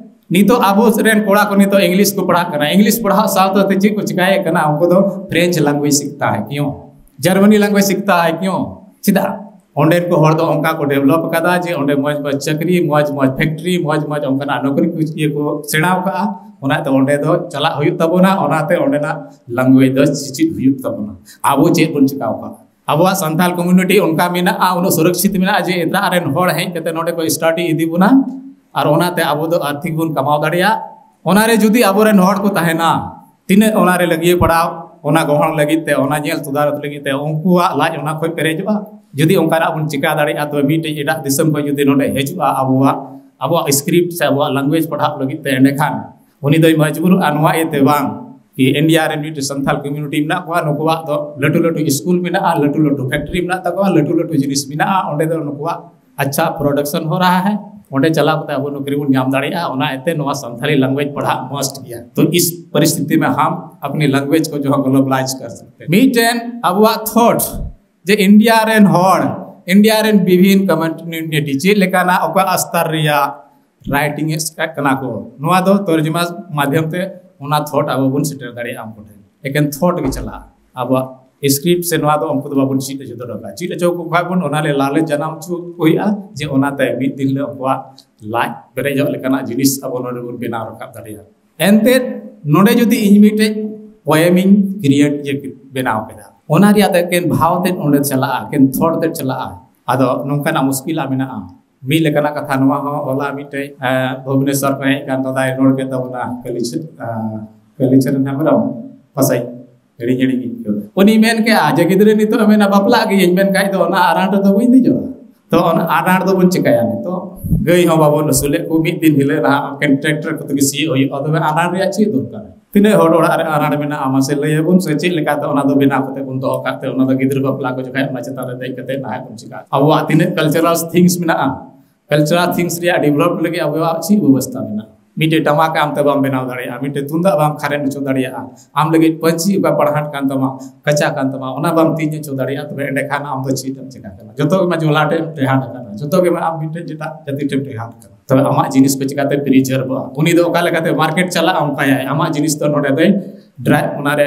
ᱱᱤᱛᱚᱜ ᱟᱵᱚ ᱨᱮᱱ ᱠᱚᱲᱟ ᱠᱚ ᱱᱤᱛᱚᱜ ᱤᱝᱞᱤᱥ ᱠᱚ ᱯᱟᱲᱦᱟᱜ ᱠᱟᱱᱟ, ᱤᱝᱞᱤᱥ ᱯᱟᱲᱦᱟᱣ ᱥᱟᱶ ᱥᱟᱶᱛᱮ ᱪᱮᱫ ᱠᱚ ᱪᱤᱠᱟᱭᱮᱫ ᱠᱟᱱᱟ? ᱩᱱᱠᱩ ᱫᱚ ᱯᱷᱨᱮᱧᱪ ᱞᱮᱝᱜᱩᱭᱮᱡᱽ ᱥᱤᱠᱷᱛᱟ ᱦᱮ ᱠᱤᱭᱚᱸ, ᱡᱟᱨᱢᱟᱱᱤ ᱞᱮᱝᱜᱩᱭᱮᱡᱽ ᱥᱤᱠᱷᱛᱟ ᱦᱮ ᱠᱤᱭᱚᱸ᱾ ᱪᱮᱫᱟᱜ? ᱚᱸᱰᱮᱱ ᱠᱚ ᱦᱚᱲ ᱫᱚ ᱚᱱᱠᱟ ᱠᱚ ᱰᱮᱵᱷᱞᱚᱯ ᱟᱠᱟᱫᱟ ᱡᱮ ᱚᱸᱰᱮ ᱢᱚᱡᱽ ᱢᱚᱡᱽ ᱪᱟᱹᱠᱨᱤ, ᱢᱚᱡᱽ ᱢᱚᱡᱽ ᱯᱷᱮᱠᱴᱨᱤ, ᱢᱚᱡᱽ ᱢᱚᱡᱽ ᱚᱱᱠᱟᱱᱟᱜ ᱱᱚᱠᱨᱤ ᱠᱚ ᱤᱭᱟᱹ ᱠᱚ ᱥᱮᱬᱟ ᱟᱠᱟᱫᱼᱟ᱾ ᱚᱱᱟᱛᱮ ᱚᱸᱰᱮ ᱫᱚ ᱪᱟᱞᱟᱜ ᱦᱩᱭᱩᱜ ᱛᱟᱵᱚᱱᱟ, ᱚᱱᱟᱛᱮ ᱚᱸᱰᱮᱱᱟᱜ ᱞᱮᱝᱜᱩᱭᱮᱡᱽ ᱫᱚ ᱪᱮᱪᱮᱫ ᱦᱩᱭᱩᱜ ᱛᱟᱵᱚᱱᱟ᱾ ᱟᱵᱚ ᱪᱮᱫ ᱵᱚᱱ ᱪᱤᱠᱟᱹ ᱟᱠᱟᱫᱼᱟ? ᱟᱵᱚᱣᱟᱜ ᱥᱟᱱᱛᱟᱲ ᱠᱚᱢᱤᱭᱩᱱᱤᱴᱤ ᱚᱱᱠᱟ ᱢᱮᱱᱟᱜᱼᱟ, ᱩᱱᱟᱹᱜ ᱥᱩᱨᱚᱠᱥᱤᱛ ᱢᱮᱱᱟᱜᱼᱟ ᱡᱮ ᱮᱴᱟᱜ ᱨᱮᱱ ᱦᱚᱲ ᱦᱮᱡ ᱠᱟᱛᱮ ᱱᱚᱰᱮ ᱠᱚ ᱥᱴᱟᱰᱤ ᱤᱫᱤ ᱵᱚᱱᱟ ᱟᱨ ᱚᱱᱟᱛᱮ ᱟᱵᱚ ᱫᱚ ᱟᱨᱛᱷᱤᱠ ᱵᱚᱱ ᱠᱟᱢᱟᱣ ᱫᱟᱲᱮᱭᱟᱜᱼᱟ᱾ ᱚᱱᱟᱨᱮ ᱡᱩᱫᱤ ᱟᱵᱚᱨᱮᱱ ᱦᱚᱲ ᱠᱚ ᱛᱟᱦᱮᱱᱟ, ᱛᱤᱱᱟᱹᱜ ᱚᱱᱟᱨᱮ ᱞᱟᱹᱜᱤᱭᱟᱹ ᱯᱟᱲᱟᱣ, ᱚᱱᱟ ᱜᱚᱦᱚᱲ ᱞᱟᱹᱜᱤᱫ ᱛᱮ, ᱚᱱᱟ ᱧᱮᱞ ᱛᱚᱫᱟᱨᱚᱛ ᱞᱟᱹᱜᱤᱫ ᱛᱮ ᱩᱱᱠᱩᱣᱟᱜ ᱞᱟᱡ ᱚᱱᱟ ᱠᱷᱚᱡ ᱯᱮᱨᱮᱡᱚᱜᱼᱟ᱾ ᱡᱩᱫᱤ ᱚᱱᱠᱟᱱᱟᱜ ᱵᱚᱱ ᱪᱤᱠᱟ ᱫᱟᱲᱮᱭᱟᱜᱼᱟ, ᱛᱚᱵᱮ ᱢᱤᱫᱴᱮᱡ ᱮᱴᱟᱜ ᱫᱤᱥᱚᱢ ᱠᱷᱚᱱ ᱡᱩᱫᱤ ᱱᱚᱰᱮ ᱦᱤᱡᱩᱜᱼᱟ ᱟᱵᱚᱣᱟᱜ, ᱟᱵᱚᱣᱟᱜ ᱥᱠᱨᱤᱯᱴ ᱥᱮ ᱟᱵᱚᱣᱟᱜ ᱞᱮᱝᱜᱩᱭᱮᱡᱽ ᱯᱟᱲᱦᱟᱜ ᱞᱟᱹᱜᱤᱫ ᱛᱮ, ᱮᱸᱰᱮᱠᱷᱟᱱ ᱩᱱᱤ ᱫᱚᱭ ᱢᱚᱡᱽᱵᱩᱨᱚᱜᱼᱟ ᱱᱚᱣᱟ ᱤᱭᱟᱹᱛᱮ ᱵᱟᱝ ᱠᱤ ᱤᱱᱰᱤᱭᱟ ᱨᱮ ᱢᱤᱫᱴᱮᱡ ᱥᱟᱱᱛᱟᱲ ᱠᱚᱢᱤᱭᱩᱱᱤᱴᱤ ᱢᱮᱱᱟᱜ ᱠᱚᱣᱟ, ᱱᱩᱠᱩᱣᱟᱜ ᱫᱚ ᱞᱟᱹᱴᱩ ᱞᱟᱹᱴᱩ ᱥᱠᱩᱞ ᱢᱮᱱᱟᱜᱼᱟ, ᱞᱟᱹᱴᱩ ᱞᱟᱹᱴᱩ ᱯᱷᱮᱠᱴᱨᱤ ᱢᱮᱱᱟᱜ ᱛᱟᱠᱚᱣᱟ, ᱞᱟᱹᱴᱩ ᱞᱟᱹᱴᱩ ᱡᱤᱱᱤᱥ ᱢᱮᱱᱟᱜᱼᱟ, ᱚᱸᱰᱮ ᱫᱚ ᱱᱩᱠᱩᱣᱟᱜ ᱟᱪᱪᱷᱟ ᱯᱨᱚᱰᱟᱠᱥᱚᱱ ᱦᱚ ᱨᱟᱦᱟ ᱦᱟᱭ, ᱚᱸᱰᱮ ᱪᱟᱞᱟᱣ ᱠᱟᱛᱮ ᱟᱵᱚ ᱱᱚᱠᱨᱤ ᱵᱚᱱ ᱧᱟᱢ ᱫᱟᱲᱮᱭᱟᱜᱼᱟ᱾ ᱚᱱᱟ ᱤᱭᱟᱹᱛᱮ ᱱᱚᱣᱟ ᱥᱟᱱᱛᱟᱲᱤ ᱞᱮᱝᱜᱩᱭᱮᱡᱽ ᱯᱟᱲᱦᱟᱜ ᱢᱟᱥᱴ ᱜᱮᱭᱟ᱾ ᱛᱚ ᱤᱥ ᱯᱚᱨᱤᱥᱛᱷᱤᱛᱤ ᱢᱮ ᱦᱟᱢ ᱟᱯᱱᱤ ᱞᱮᱝᱜᱩᱭᱮᱡᱽ ᱠᱚ ᱡᱚᱦᱟᱸ ᱜᱞᱳᱵᱟᱞᱟᱭᱤᱡᱽ ᱠᱟᱨ ᱥᱟᱠᱛᱮ ᱦᱮᱸ᱾ ᱢᱤᱫᱴᱮᱱ ᱟᱵᱚᱣᱟᱜ ᱛᱷᱚᱴ ᱡᱮ ᱤᱱᱰᱤᱭᱟ ᱨᱮᱱ ᱦᱚᱲ, ᱤᱱᱰᱤᱭᱟ ᱨᱮᱱ ᱵᱤᱵᱷᱤᱱ ᱠᱚᱢᱤᱭᱩᱱᱤᱴᱤ ᱪᱮᱫ ᱞᱮᱠᱟᱱᱟᱜ ᱚᱠᱟ ᱟᱥᱛᱟᱨ ᱨᱮᱭᱟᱜ ᱨᱟᱭᱴᱤᱝ ᱮ ᱠᱟᱱᱟ ᱠᱚ, ᱱᱚᱣᱟ ᱫᱚ ᱛᱚᱨᱡᱚᱢᱟ ᱢᱟᱫᱷᱭᱚᱢ ᱛᱮ ᱚᱱᱟ ᱛᱷᱚᱴ ᱟᱵᱚ ᱵᱚᱱ ᱥᱮᱴᱮᱨ ᱫᱟᱲᱮᱭᱟᱜᱼᱟ ᱩᱱᱠᱩ ᱴᱷᱮᱱ᱾ ᱮᱠᱮᱱ ᱛᱷᱚᱴ ᱜᱮ ᱪᱟᱞᱟᱜᱼᱟ᱾ ᱟᱵᱚᱣᱟᱜ ᱥᱠᱨᱤᱯᱴ ᱥᱮ ᱱᱚᱣᱟ ᱫᱚ ᱩᱱᱠᱩ ᱫᱚ ᱵᱟᱵᱚᱱ ᱪᱮᱫ ᱦᱚᱪᱚ ᱫᱟᱲᱮᱭᱟᱜᱼᱟ᱾ ᱪᱮᱫ ᱦᱚᱪᱚ ᱠᱚ ᱠᱷᱟᱡ ᱵᱚᱱ, ᱚᱱᱟ ᱞᱮ ᱞᱟᱞᱚᱪ ᱡᱟᱱᱟᱢ ᱦᱚᱪᱚ ᱠᱚ ᱦᱩᱭᱩᱜᱼᱟ ᱡᱮ ᱚᱱᱟᱛᱮ ᱢᱤᱫ ᱫᱤᱱ ᱦᱤᱞᱳᱜ ᱩᱱᱠᱩᱣᱟᱜ ᱞᱟᱡ ᱯᱮᱨᱮᱡᱚᱜ ᱞᱮᱠᱟᱱᱟᱜ ᱡᱤᱱᱤᱥ ᱟᱵᱚ ᱱᱚᱰᱮ ᱵᱚᱱ ᱵᱮᱱᱟᱣ ᱨᱟᱠᱟᱵ ᱫᱟᱲᱮᱭᱟᱜᱼᱟ᱾ ᱮᱱᱛᱮᱫ ᱱᱚᱰᱮ ᱡᱩᱫᱤ ᱤᱧ ᱢᱤᱫᱴᱮᱡ ᱯᱚᱭᱮᱢ ᱤᱧ ᱠᱨᱤᱭᱮᱴ ᱤᱭᱟᱹ ᱵᱮᱱᱟᱣ ᱠᱮᱫᱟ, ᱚᱱᱟ ᱨᱮᱭᱟᱜ ᱫᱚ ᱮᱠᱮᱱ ᱵᱷᱟᱣ ᱛᱮᱫ ᱚᱸᱰᱮ ᱪᱟᱞᱟᱜᱼᱟ, ᱮᱠᱮᱱ ᱛᱷᱚᱴ ᱛᱮᱫ ᱪᱟᱞᱟᱜᱼᱟ᱾ ᱟᱫᱚ ᱱᱚᱝᱠᱟᱱᱟᱜ ᱢᱩᱥᱠᱤᱞᱟ ᱢᱮᱱᱟᱜᱼᱟ᱾ ᱢᱤᱫ ᱞᱮᱠᱟᱱᱟᱜ ᱠᱟᱛᱷᱟ ᱱᱚᱣᱟ ᱦᱚᱸ ᱦᱚᱞᱟ ᱢᱤᱫᱴᱮᱡ, ᱮ, ᱵᱷᱩᱵᱽᱱᱮᱥᱚᱨ ᱠᱷᱚᱱ ᱦᱮᱡ ᱠᱟᱱ ᱫᱟᱫᱟᱭ ᱨᱚᱲ ᱠᱮᱫ ᱛᱟᱵᱚᱱᱟ, ᱠᱟᱞᱤᱪᱚ-, ᱮ, ᱠᱟᱞᱤᱪᱚᱨᱚᱱ ᱦᱮᱢᱵᱨᱚᱢ, ᱯᱟᱥᱮᱡ ᱦᱤᱲᱤᱧ ᱦᱤᱲᱤᱧ ᱤᱧ ᱟᱹᱭᱠᱟᱹᱣ ᱮᱫᱟ᱾ ᱩᱱᱤ ᱢᱮᱱ ᱠᱮᱜᱼᱟ ᱡᱮ, "ᱜᱤᱫᱽᱨᱟᱹ ᱱᱤᱛᱚᱜ ᱮ ᱢᱮᱱᱟ ᱵᱟᱯᱞᱟᱜ ᱜᱤᱭᱟᱹᱧ, ᱢᱮᱱᱠᱷᱟᱡ ᱫᱚ ᱚᱱᱟ ᱟᱨᱟᱬ ᱨᱮᱫᱚ ᱵᱟᱹᱧ ᱫᱮᱡᱚᱜᱼᱟ?" ᱛᱚ ᱚᱱᱟ ᱟᱨᱟᱬ ᱫᱚᱵᱚᱱ ᱪᱤᱠᱟᱹᱭᱟ ᱱᱤᱛᱚᱜ? ᱜᱟᱹᱭ ᱦᱚᱸ ᱵᱟᱵᱚᱱ ᱟᱹᱥᱩᱞᱮᱫ ᱠᱚ, ᱢᱤᱫ ᱫᱤᱱ ᱦᱤᱞᱳᱜ ᱱᱟᱦᱟᱜ ᱮᱠᱮᱱ ᱴᱨᱟᱠᱴᱚᱨ ᱠᱚᱛᱮ ᱜᱮ ᱥᱤᱭᱳᱜ ᱦᱩᱭᱩᱜᱼᱟ, ᱛᱚᱵᱮ ᱟᱨᱟᱬ ᱨᱮᱭᱟᱜ ᱪᱮᱫ ᱫᱚᱨᱠᱟᱨ? ᱛᱤᱱᱟᱹᱜ ᱦᱚᱲ ᱚᱲᱟᱜ ᱨᱮ ᱟᱨᱟᱬ ᱢᱮᱱᱟᱜᱼᱟ, ᱢᱟᱥᱮ ᱞᱟᱹᱭ ᱟᱵᱚᱱ ᱥᱮ, ᱪᱮᱫ ᱞᱮᱠᱟᱛᱮ ᱚᱱᱟ ᱫᱚ ᱵᱮᱱᱟᱣ ᱠᱟᱛᱮ ᱵᱚᱱ ᱫᱚᱦᱚ ᱠᱟᱜ ᱛᱮ, ᱚᱱᱟ ᱫᱚ ᱜᱤᱫᱽᱨᱟᱹ ᱵᱟᱯᱞᱟ ᱠᱚ ᱡᱚᱠᱷᱟᱡ ᱚᱱᱟ ᱪᱮᱛᱟᱱ ᱨᱮ ᱫᱮᱡ ᱠᱟᱛᱮ ᱱᱟᱦᱟᱜ ᱵᱚᱱ ᱪᱤᱠᱟᱹᱜᱼᱟ? ᱟᱵᱚᱣᱟᱜ ᱛᱤᱱᱟᱹᱜ ᱠᱟᱞᱪᱟᱨᱟᱞ ᱛᱷᱤᱝᱥ ᱢᱮᱱᱟᱜᱼᱟ, ᱠᱟᱞᱪᱟᱨᱟᱞ ᱛᱷᱤᱝᱥ ᱨᱮᱭᱟᱜ ᱰᱮᱵᱷᱞᱚᱯ ᱞᱟᱹᱜᱤᱫ ᱟᱵᱚᱣᱟᱜ ᱪᱮᱫ ᱵᱮᱵᱚᱥᱛᱷᱟ ᱢᱮᱱᱟᱜᱼᱟ? ᱢᱤᱫᱴᱮᱡ ᱴᱟᱢᱟᱠ ᱟᱢ ᱛᱮ ᱵᱟᱢ ᱵᱮᱱᱟᱣ ᱫᱟᱲᱮᱭᱟᱜᱼᱟ, ᱢᱤᱫᱴᱮᱡ ᱛᱩᱢᱫᱟᱜ ᱵᱟᱢ ᱠᱷᱟᱨᱮᱱ ᱦᱚᱪᱚ ᱫᱟᱲᱮᱭᱟᱜᱼᱟ, ᱟᱢ ᱞᱟᱹᱜᱤᱫ ᱯᱟᱹᱧᱪᱤ ᱚᱠᱟ ᱯᱟᱲᱦᱟᱴ ᱠᱟᱱ ᱛᱟᱢᱟ, ᱠᱟᱪᱟ ᱠᱟᱱ ᱛᱟᱢᱟ, ᱚᱱᱟ ᱵᱟᱢ ᱛᱤᱧ ᱦᱚᱪᱚ ᱫᱟᱲᱮᱭᱟᱜᱼᱟ, ᱛᱚᱵᱮ ᱮᱸᱰᱮᱠᱷᱟᱱ ᱟᱢ ᱫᱚ ᱪᱮᱫ ᱮᱢ ᱪᱮᱠᱟ ᱠᱟᱱᱟ? ᱡᱚᱛᱚ ᱜᱮ ᱢᱟ ᱡᱚᱞᱟ ᱴᱷᱮᱱ ᱴᱮᱦᱟᱴ ᱟᱠᱟᱱᱟ, ᱡᱚᱛᱚ ᱜᱮ ᱢᱟ ᱟᱢ ᱢᱤᱫᱴᱮᱡ ᱮᱴᱟᱜ ᱡᱟᱹᱛᱤ ᱴᱷᱮᱱ ᱴᱮᱦᱟᱴ ᱟᱠᱟᱱᱟ᱾ ᱛᱚᱵᱮ ᱟᱢᱟᱜ ᱡᱤᱱᱤᱥ ᱠᱚ ᱪᱤᱠᱟᱛᱮ ᱯᱨᱤᱡᱟᱨᱵᱷᱚᱜᱼᱟ? ᱩᱱᱤ ᱫᱚ ᱚᱠᱟ ᱞᱮᱠᱟᱛᱮ ᱢᱟᱨᱠᱮᱴ ᱪᱟᱞᱟᱜᱼᱟ, ᱚᱱᱠᱟᱭᱟᱭ᱾ ᱟᱢᱟᱜ ᱡᱤᱱᱤᱥ ᱫᱚ ᱱᱚᱰᱮ ᱫᱚᱭ ᱰᱨᱟᱭ ᱚᱱᱟᱨᱮ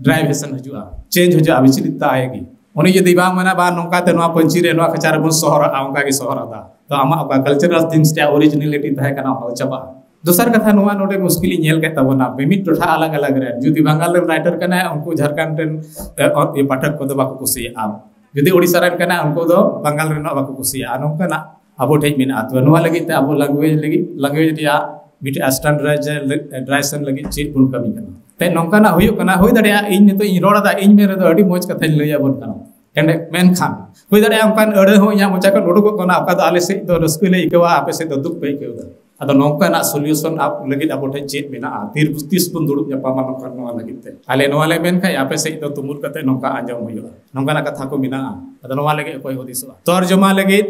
ᱰᱨᱟᱭᱵᱷᱮᱥᱚᱱ ᱦᱤᱡᱩᱜᱼᱟ, ᱪᱮᱧᱡᱽ ᱦᱤᱡᱩᱜᱼᱟ, ᱵᱤᱪᱚᱞᱤᱛ ᱟᱭᱮᱜᱤ᱾ ᱩᱱᱤ ᱡᱩᱫᱤ ᱵᱟᱝ ᱢᱮᱱᱟ, "ᱵᱟᱝ, ᱱᱚᱝᱠᱟ ᱛᱮ ᱱᱚᱣᱟ ᱯᱟᱹᱧᱪᱤ ᱨᱮ ᱱᱚᱣᱟ ᱠᱟᱪᱟ ᱨᱮᱵᱚᱱ ᱥᱚᱦᱚᱨᱟᱜᱼᱟ", ᱚᱱᱠᱟ ᱜᱮ ᱥᱚᱦᱚᱨ ᱟᱫᱟ, ᱛᱚ ᱟᱢᱟᱜ ᱚᱠᱟ ᱠᱟᱞᱪᱟᱨᱟᱞ ᱛᱷᱤᱝᱥ ᱨᱮᱭᱟᱜ ᱚᱨᱤᱡᱤᱱᱟᱞᱤᱴᱤ ᱛᱟᱦᱮᱸ ᱠᱟᱱᱟ, ᱚᱱᱟ ᱫᱚ ᱪᱟᱵᱟᱜᱼᱟ᱾ ᱫᱚᱥᱟᱨ ᱠᱟᱛᱷᱟ, ᱱᱚᱣᱟ ᱱᱚᱰᱮ ᱢᱩᱥᱠᱤᱞᱤᱧ ᱧᱮᱞ ᱠᱮᱫ ᱛᱟᱵᱚᱱᱟ, ᱢᱤᱢᱤᱫ ᱴᱚᱴᱷᱟ ᱟᱞᱟᱜᱽ ᱟᱞᱟᱜᱽ ᱨᱮ, ᱡᱩᱫᱤ ᱵᱟᱝᱜᱟᱞ ᱨᱮᱱ ᱨᱟᱭᱴᱟᱨ ᱠᱟᱱᱟᱭ, ᱩᱱᱠᱩ ᱡᱷᱟᱲᱠᱷᱚᱸᱰ ᱨᱮᱱ ᱮ, ᱚ, ᱤᱭᱟᱹ, ᱯᱟᱴᱷᱚᱠ ᱠᱚᱫᱚ ᱵᱟᱠᱚ ᱠᱩᱥᱤᱭᱟᱜᱼᱟ᱾ ᱡᱩᱫᱤ ᱳᱰᱤᱥᱟ ᱨᱮᱱ ᱠᱟᱱᱟᱭ, ᱩᱱᱠᱩ ᱫᱚ ᱵᱟᱝᱜᱟᱞ ᱨᱮᱱᱟᱜ ᱵᱟᱠᱚ ᱠᱩᱥᱤᱭᱟᱜᱼᱟ᱾ ᱱᱚᱝᱠᱟᱱᱟᱜ ᱟᱵᱚ ᱴᱷᱮᱡ ᱢᱮᱱᱟᱜᱼᱟ᱾ ᱛᱚ ᱱᱚᱣᱟ ᱞᱟᱹᱜᱤᱫ ᱛᱮ ᱟᱵᱚ ᱞᱮᱝᱜᱩᱭᱮᱡᱽ ᱞᱟᱹᱜᱤᱫ, ᱞᱮᱝᱜᱩᱭᱮᱡᱽ ᱨᱮᱭᱟᱜ ᱢᱤᱫᱴᱮᱡ ᱥᱴᱮᱱᱰᱟᱨᱰᱟᱭᱡᱮᱥᱚᱱ ᱞᱟᱹᱜᱤᱫ ᱪᱮᱫ ᱵᱚᱱ ᱠᱟᱹᱢᱤ ᱠᱟᱱᱟ? ᱛᱮ ᱱᱚᱝᱠᱟᱱᱟᱜ ᱦᱩᱭᱩᱜ ᱠᱟᱱᱟ, ᱦᱩᱭ ᱫᱟᱲᱮᱭᱟᱜᱼᱟ ᱤᱧ ᱱᱤᱛᱚᱜ ᱤᱧ ᱨᱚᱲ ᱮᱫᱟ, ᱤᱧ ᱢᱮᱱ ᱨᱮᱫᱚ ᱟᱹᱰᱤ ᱢᱚᱡᱽ ᱠᱟᱛᱷᱟᱧ ᱞᱟᱹᱭ ᱟᱵᱚᱱ ᱠᱟᱱᱟ᱾ ᱮᱸᱰᱮ ᱢᱮᱱᱠᱷᱟᱱ ᱦᱩᱭ ᱫᱟᱲᱮᱭᱟᱜᱼᱟ ᱚᱱᱠᱟᱱ ᱟᱹᱲᱟᱹ ᱦᱚᱸ ᱤᱧᱟᱹᱜ ᱢᱚᱪᱟ ᱠᱷᱚᱱ ᱩᱰᱩᱠᱚᱜ ᱠᱟᱱᱟ, ᱚᱠᱟ ᱫᱚ ᱟᱞᱮ ᱥᱮᱫ ᱫᱚ ᱨᱟᱹᱥᱠᱟᱹ ᱞᱮ ᱟᱹᱭᱠᱟᱹᱣᱟ, ᱟᱯᱮ ᱥᱮᱫ ᱫᱚ ᱫᱩᱠ ᱯᱮ ᱟᱹᱭᱠᱟᱹᱣ ᱮᱫᱟ᱾ ᱟᱫᱚ ᱱᱚᱝᱠᱟᱱᱟᱜ ᱥᱚᱞᱤᱭᱩᱥᱚᱱ ᱟᱵ-, ᱞᱟᱹᱜᱤᱫ ᱟᱵᱚ ᱴᱷᱮᱱ ᱪᱮᱫ ᱢᱮᱱᱟᱜᱼᱟ? ᱛᱤᱨ-, ᱛᱤᱥ ᱵᱚᱱ ᱫᱩᱲᱩᱵ ᱧᱟᱯᱟᱢᱟ ᱱᱚᱝᱠᱟᱱ ᱱᱚᱣᱟ ᱞᱟᱹᱜᱤᱫ ᱛᱮ? ᱟᱞᱮ ᱱᱚᱣᱟ ᱞᱮ ᱢᱮᱱ ᱠᱷᱟᱡ ᱟᱯᱮ ᱥᱮᱫ ᱫᱚ ᱛᱩᱢᱩᱞ ᱠᱟᱛᱮ ᱱᱚᱝᱠᱟ ᱟᱸᱡᱚᱢ ᱦᱩᱭᱩᱜᱼᱟ, ᱱᱚᱝᱠᱟᱱᱟᱜ ᱠᱟᱛᱷᱟ ᱠᱚ ᱢᱮᱱᱟᱜᱼᱟ᱾ ᱟᱫᱚ ᱱᱚᱣᱟ ᱞᱟᱹᱜᱤᱫ ᱚᱠᱚᱭ ᱦᱩᱫᱤᱥᱚᱜᱼᱟ? ᱛᱚᱨᱡᱚᱢᱟ ᱞᱟᱹᱜᱤᱫ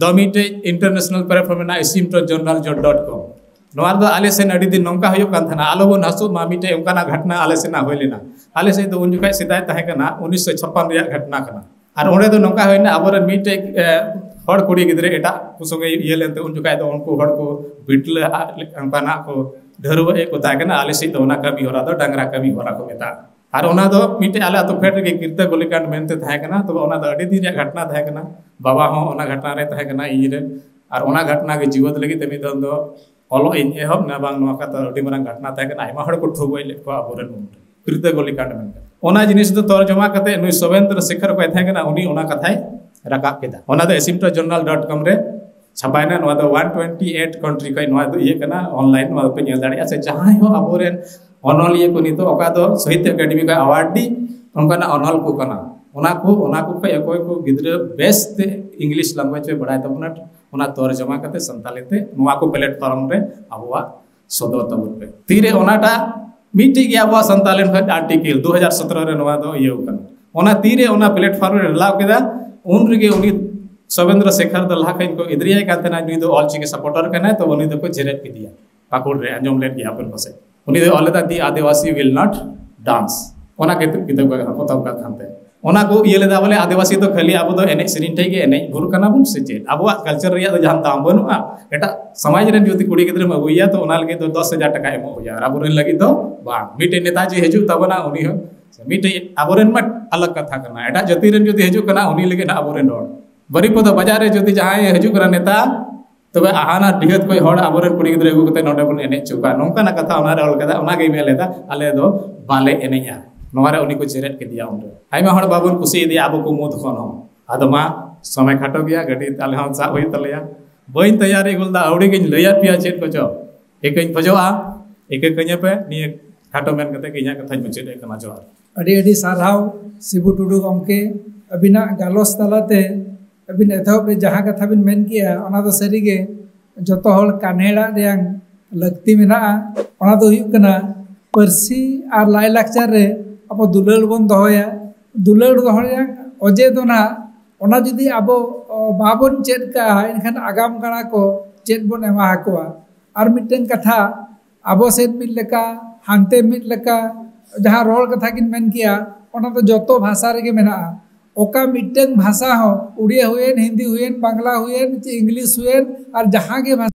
ᱫᱚ ᱢᱤᱫᱴᱮᱡ ᱤᱱᱴᱟᱨᱱᱮᱥᱱᱟᱞ ᱯᱞᱟᱴᱯᱷᱚᱨᱢ ᱢᱮᱱᱟᱜᱼᱟ, ᱮᱥᱤᱢᱴᱳ ᱡᱟᱨᱱᱟᱞ ᱰᱚᱴ ᱠᱚᱢ᱾ ᱱᱚᱣᱟ ᱫᱚ ᱟᱞᱮ ᱥᱮᱱ ᱟᱹᱰᱤ ᱫᱤᱱ ᱱᱚᱝᱠᱟ ᱦᱩᱭᱩᱜ ᱠᱟᱱ ᱛᱟᱦᱮᱱᱟ, ᱟᱞᱚ ᱵᱚᱱ ᱦᱟᱹᱥᱩᱜ ᱢᱟ, ᱢᱤᱫᱴᱮᱡ ᱚᱱᱠᱟᱱᱟᱜ ᱜᱷᱚᱴᱱᱟ ᱟᱞᱮ ᱥᱮᱱᱟᱜ ᱦᱩᱭ ᱞᱮᱱᱟ᱾ ᱟᱞᱮ ᱥᱮᱫ ᱫᱚ ᱩᱱ ᱡᱚᱠᱷᱟᱡ ᱥᱮᱫᱟᱭ ᱛᱟᱦᱮᱸ ᱠᱟᱱᱟ, ᱩᱱᱤᱥᱥᱚ ᱪᱷᱟᱯᱯᱟᱱ ᱨᱮᱭᱟᱜ ᱜᱷᱚᱴᱱᱟ ᱠᱟᱱᱟ᱾ ᱟᱨ ᱚᱸᱰᱮ ᱫᱚ ᱱᱚᱝᱠᱟ ᱦᱩᱭᱱᱟ, ᱟᱵᱚᱨᱮᱱ ᱢᱤᱫᱴᱮᱡ, ᱮ, ᱦᱚᱲ ᱠᱩᱲᱤ ᱜᱤᱫᱽᱨᱟᱹ ᱮᱴᱟᱜ ᱠᱚ ᱥᱚᱸᱜᱮ ᱤᱭᱟᱹ ᱞᱮᱱᱛᱮ, ᱩᱱ ᱡᱚᱠᱷᱟᱡ ᱫᱚ ᱩᱱᱠᱩ ᱦᱚᱲ ᱠᱚ ᱵᱤᱴᱞᱟᱹ ᱟᱜ ᱞᱮᱠᱟ ᱚᱱᱠᱟᱱᱟᱜ ᱠᱚ ᱰᱷᱟᱹᱨᱣᱟᱹᱜ ᱮᱫ ᱠᱚ ᱛᱟᱦᱮᱸ ᱠᱟᱱᱟ᱾ ᱟᱞᱮ ᱥᱮᱫ ᱫᱚ ᱚᱱᱟ ᱠᱟᱹᱢᱤ ᱦᱚᱨᱟ ᱫᱚ ᱰᱟᱝᱨᱟ ᱠᱟᱹᱢᱤ ᱦᱚᱨᱟ ᱠᱚ ᱢᱮᱛᱟᱜᱼᱟ᱾ ᱟᱨ ᱚᱱᱟ ᱫᱚ ᱢᱤᱫᱴᱮᱡ ᱟᱞᱮ ᱟᱹᱛᱩ ᱯᱷᱮᱰ ᱨᱮᱜᱮ ᱠᱤᱨᱛᱟᱹ ᱜᱚᱞᱤᱠᱟᱱᱰ ᱢᱮᱱᱛᱮ ᱛᱟᱦᱮᱸ ᱠᱟᱱᱟ᱾ ᱛᱚᱵᱮ ᱚᱱᱟ ᱫᱚ ᱟᱹᱰᱤ ᱫᱤᱱ ᱨᱮᱭᱟᱜ ᱜᱷᱚᱴᱱᱟ ᱛᱟᱦᱮᱸ ᱠᱟᱱᱟ᱾ ᱵᱟᱵᱟ ᱦᱚᱸ ᱚᱱᱟ ᱜᱷᱚᱴᱱᱟ ᱨᱮ ᱛᱟᱦᱮᱸ ᱠᱟᱱᱟ ᱤᱧ ᱨᱮ᱾ ᱟᱨ ᱚᱱᱟ ᱜᱷᱚᱴᱱᱟ ᱜᱮ ᱡᱤᱣᱮᱫ ᱞᱟᱹᱜᱤᱫ ᱛᱮ ᱢᱤᱫ ᱫᱚᱢ ᱫᱚ ᱚᱞᱚᱜ ᱤᱧ ᱮᱦᱚᱵ ᱮᱱᱟ, ᱵᱟᱝ ᱱᱚᱣᱟ ᱠᱟᱛᱷᱟ ᱟᱹᱰᱤ ᱢᱟᱨᱟᱝ ᱜᱷᱚᱴᱱᱟ ᱛᱟᱦᱮᱸ ᱠᱟᱱᱟ, ᱟᱭᱢᱟ ᱦᱚᱲ ᱠᱚ ᱴᱷᱩ ᱜᱚᱡ ᱞᱮᱫ ᱠᱚᱣᱟ ᱟᱵᱚᱨᱮᱱ ᱩᱱ ᱨᱮ᱾ ᱠᱤᱨᱛᱟᱹ ᱜᱚᱞᱤᱠᱟᱱᱰ ᱢᱮᱱᱛᱮ᱾ ᱚᱱᱟ ᱡᱤᱱᱤᱥ ᱫᱚ ᱛᱚᱨᱡᱚᱢᱟ ᱠᱟᱛᱮ ᱱᱩᱭ ᱥᱚᱵᱮᱱᱫᱨᱚ ᱥᱮᱠᱷᱚᱨ ᱚᱠᱚᱭ ᱛᱟᱦᱮᱸ ᱠᱟᱱᱟ, ᱩᱱᱤ ᱚᱱᱟ ᱠᱟᱛᱷᱟᱭ ᱨᱟᱠᱟᱵ ᱠᱮᱫᱟ᱾ ᱚᱱᱟ ᱫᱚ ᱮᱥᱤᱢᱴᱳ ᱡᱟᱨᱱᱟᱞ ᱰᱚᱴ ᱠᱚᱢ ᱨᱮ ᱪᱷᱟᱯᱟᱭᱮᱱᱟ᱾ ᱱᱚᱣᱟ ᱫᱚ ᱚᱣᱟᱱ ᱴᱩᱭᱮᱱᱴᱤ ᱮᱭᱤᱴ ᱠᱟᱱᱴᱨᱤ ᱠᱷᱚᱱ ᱱᱚᱣᱟ ᱫᱚ ᱤᱭᱟᱹ ᱠᱟᱱᱟ, ᱚᱱᱞᱟᱭᱤᱱ, ᱱᱚᱣᱟ ᱫᱚᱯᱮ ᱧᱮᱞ ᱫᱟᱲᱮᱭᱟᱜᱼᱟ᱾ ᱥᱮ ᱡᱟᱦᱟᱸᱭ ᱦᱚᱸ ᱟᱵᱚᱨᱮᱱ ᱚᱱᱚᱞᱤᱭᱟᱹ ᱠᱚ ᱱᱤᱛᱚᱜ ᱚᱠᱟ ᱫᱚ ᱥᱟᱦᱤᱛᱭᱚ ᱮᱠᱟᱰᱮᱢᱤ ᱠᱷᱚᱱ ᱟᱣᱟᱨᱰᱤ ᱚᱱᱠᱟᱱᱟᱜ ᱚᱱᱚᱞ ᱠᱚ ᱠᱟᱱᱟ, ᱚᱱᱟ ᱠᱚ, ᱚᱱᱟ ᱠᱚ ᱠᱷᱚᱱ ᱚᱠᱚᱭ ᱠᱚ ᱜᱤᱫᱽᱨᱟᱹ ᱵᱮᱥ ᱛᱮ ᱤᱝᱞᱤᱥ ᱞᱮᱝᱜᱩᱭᱮᱡᱽ ᱯᱮ ᱵᱟᱲᱟᱭ ᱛᱟᱵᱚᱱᱟ, ᱚᱱᱟ ᱛᱚᱨᱡᱚᱢᱟ ᱠᱟᱛᱮ ᱥᱟᱱᱛᱟᱲᱤ ᱛᱮ ᱱᱚᱣᱟ ᱠᱚ ᱯᱞᱟᱴᱯᱷᱚᱨᱢ ᱨᱮ ᱟᱵᱚᱣᱟᱜ ᱥᱚᱫᱚᱨ ᱛᱟᱵᱚᱱ ᱯᱮ᱾ ᱛᱤᱨᱮ ᱚᱱᱟᱴᱟᱜ ᱢᱤᱫᱴᱮᱡ ᱜᱮ ᱟᱵᱚᱣᱟᱜ ᱥᱟᱱᱛᱟᱲᱤ ᱠᱷᱚᱱ ᱟᱨᱴᱤᱠᱮᱞ ᱫᱩ ᱦᱟᱡᱟᱨ ᱥᱚᱛᱨᱚ ᱨᱮ ᱱᱚᱣᱟ ᱫᱚ ᱤᱭᱟᱹ ᱠᱟᱱᱟ, ᱚᱱᱟ ᱛᱤᱨᱮ ᱚᱱᱟ ᱯᱞᱟᱴᱯᱷᱚᱨᱢ ᱨᱮ ᱰᱷᱟᱞᱟᱣ ᱠᱮᱫᱟ, ᱩᱱ ᱨᱮᱜᱮ ᱩᱱᱤ ᱥᱚᱵᱮᱱᱫᱨᱚ ᱥᱮᱠᱷᱚᱨ ᱫᱚ ᱞᱟᱦᱟ ᱠᱷᱚᱱ ᱠᱚ ᱮᱫᱽᱨᱮᱭᱟᱭ ᱠᱟᱱ ᱛᱟᱦᱮᱱᱟ, ᱱᱩᱭ ᱫᱚ ᱚᱞᱪᱤᱠᱤ ᱥᱟᱯᱳᱨᱴᱟᱨ ᱠᱟᱱᱟᱭ, ᱛᱚ ᱩᱱᱤ ᱫᱚᱠᱚ ᱡᱮᱨᱮᱫ ᱠᱮᱫᱮᱭᱟ᱾ ᱯᱟᱹᱠᱩᱲ ᱨᱮ, ᱟᱸᱡᱚᱢ ᱞᱮᱫ ᱜᱮᱭᱟ ᱵᱚᱱ ᱯᱟᱥᱮᱡ᱾ ᱩᱱᱤ ᱫᱚ ᱚᱞ ᱞᱮᱫᱟ, "The Adivasi will not dance", ᱚᱱᱟ ᱠᱤᱛᱟᱹᱵ, ᱠᱤᱛᱟᱹᱵ ᱠᱟᱱᱟ, ᱯᱚᱛᱚᱵ ᱠᱟᱱ ᱛᱮ᱾ ᱚᱱᱟ ᱠᱚ ᱤᱭᱟᱹ ᱞᱮᱫᱟ ᱵᱚᱞᱮ, ᱟᱹᱫᱤᱵᱟᱹᱥᱤ ᱫᱚ ᱠᱷᱟᱹᱞᱤ ᱟᱵᱚ ᱫᱚ ᱮᱱᱮᱡ ᱥᱮᱨᱮᱧ ᱴᱷᱮᱡ ᱜᱮ ᱮᱱᱮᱡ ᱵᱷᱩᱨ ᱠᱟᱱᱟ ᱵᱚᱱ ᱥᱮ ᱪᱮᱫ? ᱟᱵᱚᱣᱟᱜ ᱠᱟᱞᱪᱟᱨ ᱨᱮᱭᱟᱜ ᱫᱚ ᱡᱟᱦᱟᱱ ᱫᱟᱢ ᱵᱟᱹᱱᱩᱜᱼᱟ? ᱮᱴᱟᱜ ᱥᱚᱢᱟᱡᱽ ᱨᱮᱱ ᱡᱩᱫᱤ ᱠᱩᱲᱤ ᱜᱤᱫᱽᱨᱟᱹᱢ ᱟᱹᱜᱩᱭᱮᱭᱟ, ᱛᱚ ᱚᱱᱟ ᱞᱟᱹᱜᱤᱫ ᱫᱚ ᱫᱚᱥ ᱦᱟᱡᱟᱨ ᱴᱟᱠᱟ ᱮᱢᱚᱜ ᱦᱩᱭᱩᱜᱼᱟ, ᱟᱨ ᱟᱵᱚᱨᱮᱱ ᱞᱟᱹᱜᱤᱫ ᱫᱚ ᱵᱟᱝ᱾ ᱢᱤᱫᱴᱮᱡ ᱱᱮᱛᱟᱡᱤ ᱦᱤᱡᱩᱜ ᱛᱟᱵᱚᱱᱟ, ᱩᱱᱤ ᱦᱚᱸ ᱢᱤᱫᱴᱮᱡ ᱟᱵᱚᱨᱮᱱ ᱢᱟ ᱟᱞᱟᱜᱽ ᱠᱟᱛᱷᱟ ᱠᱟᱱᱟ, ᱮᱴᱟᱜ ᱡᱟᱹᱛᱤ ᱨᱮᱱ ᱡᱩᱫᱤ ᱦᱤᱡᱩᱜ ᱠᱟᱱᱟ, ᱩᱱᱤ ᱞᱟᱹᱜᱤᱫ ᱦᱟᱸᱜ ᱟᱵᱚᱨᱮᱱ ᱦᱚᱲ᱾ ᱵᱟᱹᱨᱤᱯᱟᱫᱟ ᱵᱟᱡᱟᱨ ᱨᱮ ᱡᱩᱫᱤ ᱡᱟᱦᱟᱸᱭ ᱦᱤᱡᱩᱜ ᱠᱟᱱᱟ ᱱᱮᱛᱟ, ᱛᱚᱵᱮ ᱦᱟᱱᱟ ᱰᱤᱦᱟᱹᱛ ᱠᱷᱚᱡ ᱦᱚᱲ ᱟᱵᱚᱨᱮᱱ ᱠᱩᱲᱤ ᱜᱤᱫᱽᱨᱟᱹ ᱟᱹᱜᱩ ᱠᱟᱛᱮ ᱱᱚᱰᱮ ᱵᱚᱱ ᱮᱱᱮᱡ ᱦᱚᱪᱚ ᱠᱚᱣᱟ, ᱱᱚᱝᱠᱟᱱᱟᱜ ᱠᱟᱛᱷᱟ ᱚᱱᱟᱨᱮ ᱚᱞ ᱠᱟᱫᱟ᱾ ᱚᱱᱟᱜᱮ ᱢᱮᱱ ᱞᱮᱫᱟ, "ᱟᱞᱮ ᱫᱚ ᱵᱟᱞᱮ ᱮᱱᱮᱡᱼᱟ᱾" ᱱᱚᱣᱟᱨᱮ ᱩᱱᱤ ᱠᱚ ᱡᱮᱨᱮᱫ ᱠᱮᱫᱮᱭᱟ᱾ ᱩᱱᱨᱮ ᱟᱭᱢᱟ ᱦᱚᱲ ᱵᱟᱵᱚᱱ ᱠᱩᱥᱤᱭᱟᱫᱮᱭᱟ ᱟᱵᱚ ᱠᱚ ᱢᱩᱫᱽ ᱠᱷᱚᱱ ᱦᱚᱸ᱾ ᱟᱫᱚ ᱢᱟ, ᱥᱚᱢᱚᱭ ᱠᱷᱟᱴᱚ ᱜᱮᱭᱟ, ᱜᱟᱹᱰᱤ ᱟᱞᱮ ᱦᱚᱸ ᱥᱟᱵ ᱦᱩᱭᱩᱜ ᱛᱟᱞᱮᱭᱟ᱾ ᱵᱟᱹᱧ ᱛᱮᱭᱟᱨᱤ ᱜᱚᱞ ᱫᱟ, ᱟᱹᱣᱲᱤ ᱜᱤᱧ ᱞᱟᱹᱭᱟᱫ ᱯᱮᱭᱟ ᱪᱮᱫ ᱠᱚᱪᱚ᱾ ᱤᱠᱟᱹᱧ ᱠᱷᱚᱡᱚᱜᱼᱟ, ᱤᱠᱟᱹ ᱠᱟᱹᱧᱟᱹ ᱯᱮ᱾ ᱱᱤᱭᱟᱹ ᱠᱷᱟᱴᱚ ᱢᱮᱱ ᱠᱟᱛᱮ ᱜᱮ ᱤᱧᱟᱹᱜ ᱠᱟᱛᱷᱟᱧ ᱢᱩᱪᱟᱹᱫ ᱮᱫ ᱠᱟᱱᱟ᱾ ᱡᱚᱦᱟᱨ᱾ ᱟᱹᱰᱤ ᱟᱹᱰᱤ ᱥᱟᱨᱦᱟᱣ ᱥᱤᱵᱩ ᱴᱩᱰᱩ ᱜᱚᱢᱠᱮ, ᱟᱹᱵᱤᱱᱟᱜ ᱜᱟᱞᱚᱪ ᱛᱟᱞᱟᱛᱮ ᱟᱹᱵᱤᱱ ᱮᱛᱚᱦᱚᱵ ᱨᱮ ᱡᱟᱦᱟᱸ ᱠᱟᱛᱷᱟ ᱵᱤᱱ ᱢᱮᱱ ᱠᱮᱜᱼᱟ, ᱚᱱᱟ ᱫᱚ ᱥᱟᱹᱨᱤᱜᱮ ᱡᱚᱛᱚ ᱦᱚᱲ ᱠᱟᱱᱦᱮᱲᱟᱜ ᱨᱮᱭᱟᱝ ᱞᱟᱹᱠᱛᱤ ᱢᱮᱱᱟᱜᱼᱟ᱾ ᱚᱱᱟ ᱫᱚ ᱦᱩᱭᱩᱜ ᱠᱟᱱᱟ, ᱯᱟᱹᱨᱥᱤ ᱟᱨ ᱞᱟᱭᱼᱞᱟᱠᱪᱟᱨ ᱨᱮ ᱟᱵᱚ ᱫᱩᱞᱟᱹᱲ ᱵᱚᱱ ᱫᱚᱦᱚᱭᱟ᱾ ᱫᱩᱞᱟᱹᱲ ᱫᱚᱦᱚ ᱨᱮᱭᱟᱝ ᱚᱡᱮ ᱫᱚ ᱱᱟᱦᱟᱜ, ᱚᱱᱟ ᱡᱩᱫᱤ ᱟᱵᱚ, ᱚ, ᱵᱟᱵᱚᱱ ᱪᱮᱫ ᱠᱟᱜᱼᱟ, ᱮᱱᱠᱷᱟᱱ ᱟᱜᱟᱢ ᱜᱟᱲᱟ ᱠᱚ ᱪᱮᱫ ᱵᱚᱱ ᱮᱢᱟ ᱟᱠᱚᱣᱟ? ᱟᱨ ᱢᱤᱫᱴᱟᱝ ᱠᱟᱛᱷᱟ, ᱟᱵᱚ ᱥᱮᱫ ᱢᱤᱫ ᱞᱮᱠᱟ, ᱦᱟᱱᱛᱮ ᱢᱤᱫ ᱞᱮᱠᱟ, ᱡᱟᱦᱟᱸ ᱨᱚᱲ ᱠᱟᱛᱷᱟ ᱠᱤᱱ ᱢᱮᱱ ᱠᱮᱭᱟ, ᱚᱱᱟ ᱫᱚ ᱡᱚᱛᱚ ᱵᱷᱟᱥᱟ ᱨᱮᱜᱮ ᱢᱮᱱᱟᱜᱼᱟ᱾ ᱚᱠᱟ ᱢᱤᱫᱴᱟᱝ ᱵᱷᱟᱥᱟ ᱦᱚᱸ, ᱩᱲᱤᱭᱟ ᱦᱩᱭᱮᱱ, ᱦᱤᱱᱫᱤ ᱦᱩᱭᱮᱱ, ᱵᱟᱝᱞᱟ ᱦᱩᱭᱮᱱ, ᱪᱮ ᱤᱝᱞᱤᱥ ᱦᱩᱭᱮᱱ, ᱟᱨ ᱡᱟᱦᱟᱸ ᱜᱮ ᱵᱷᱟᱥᱟ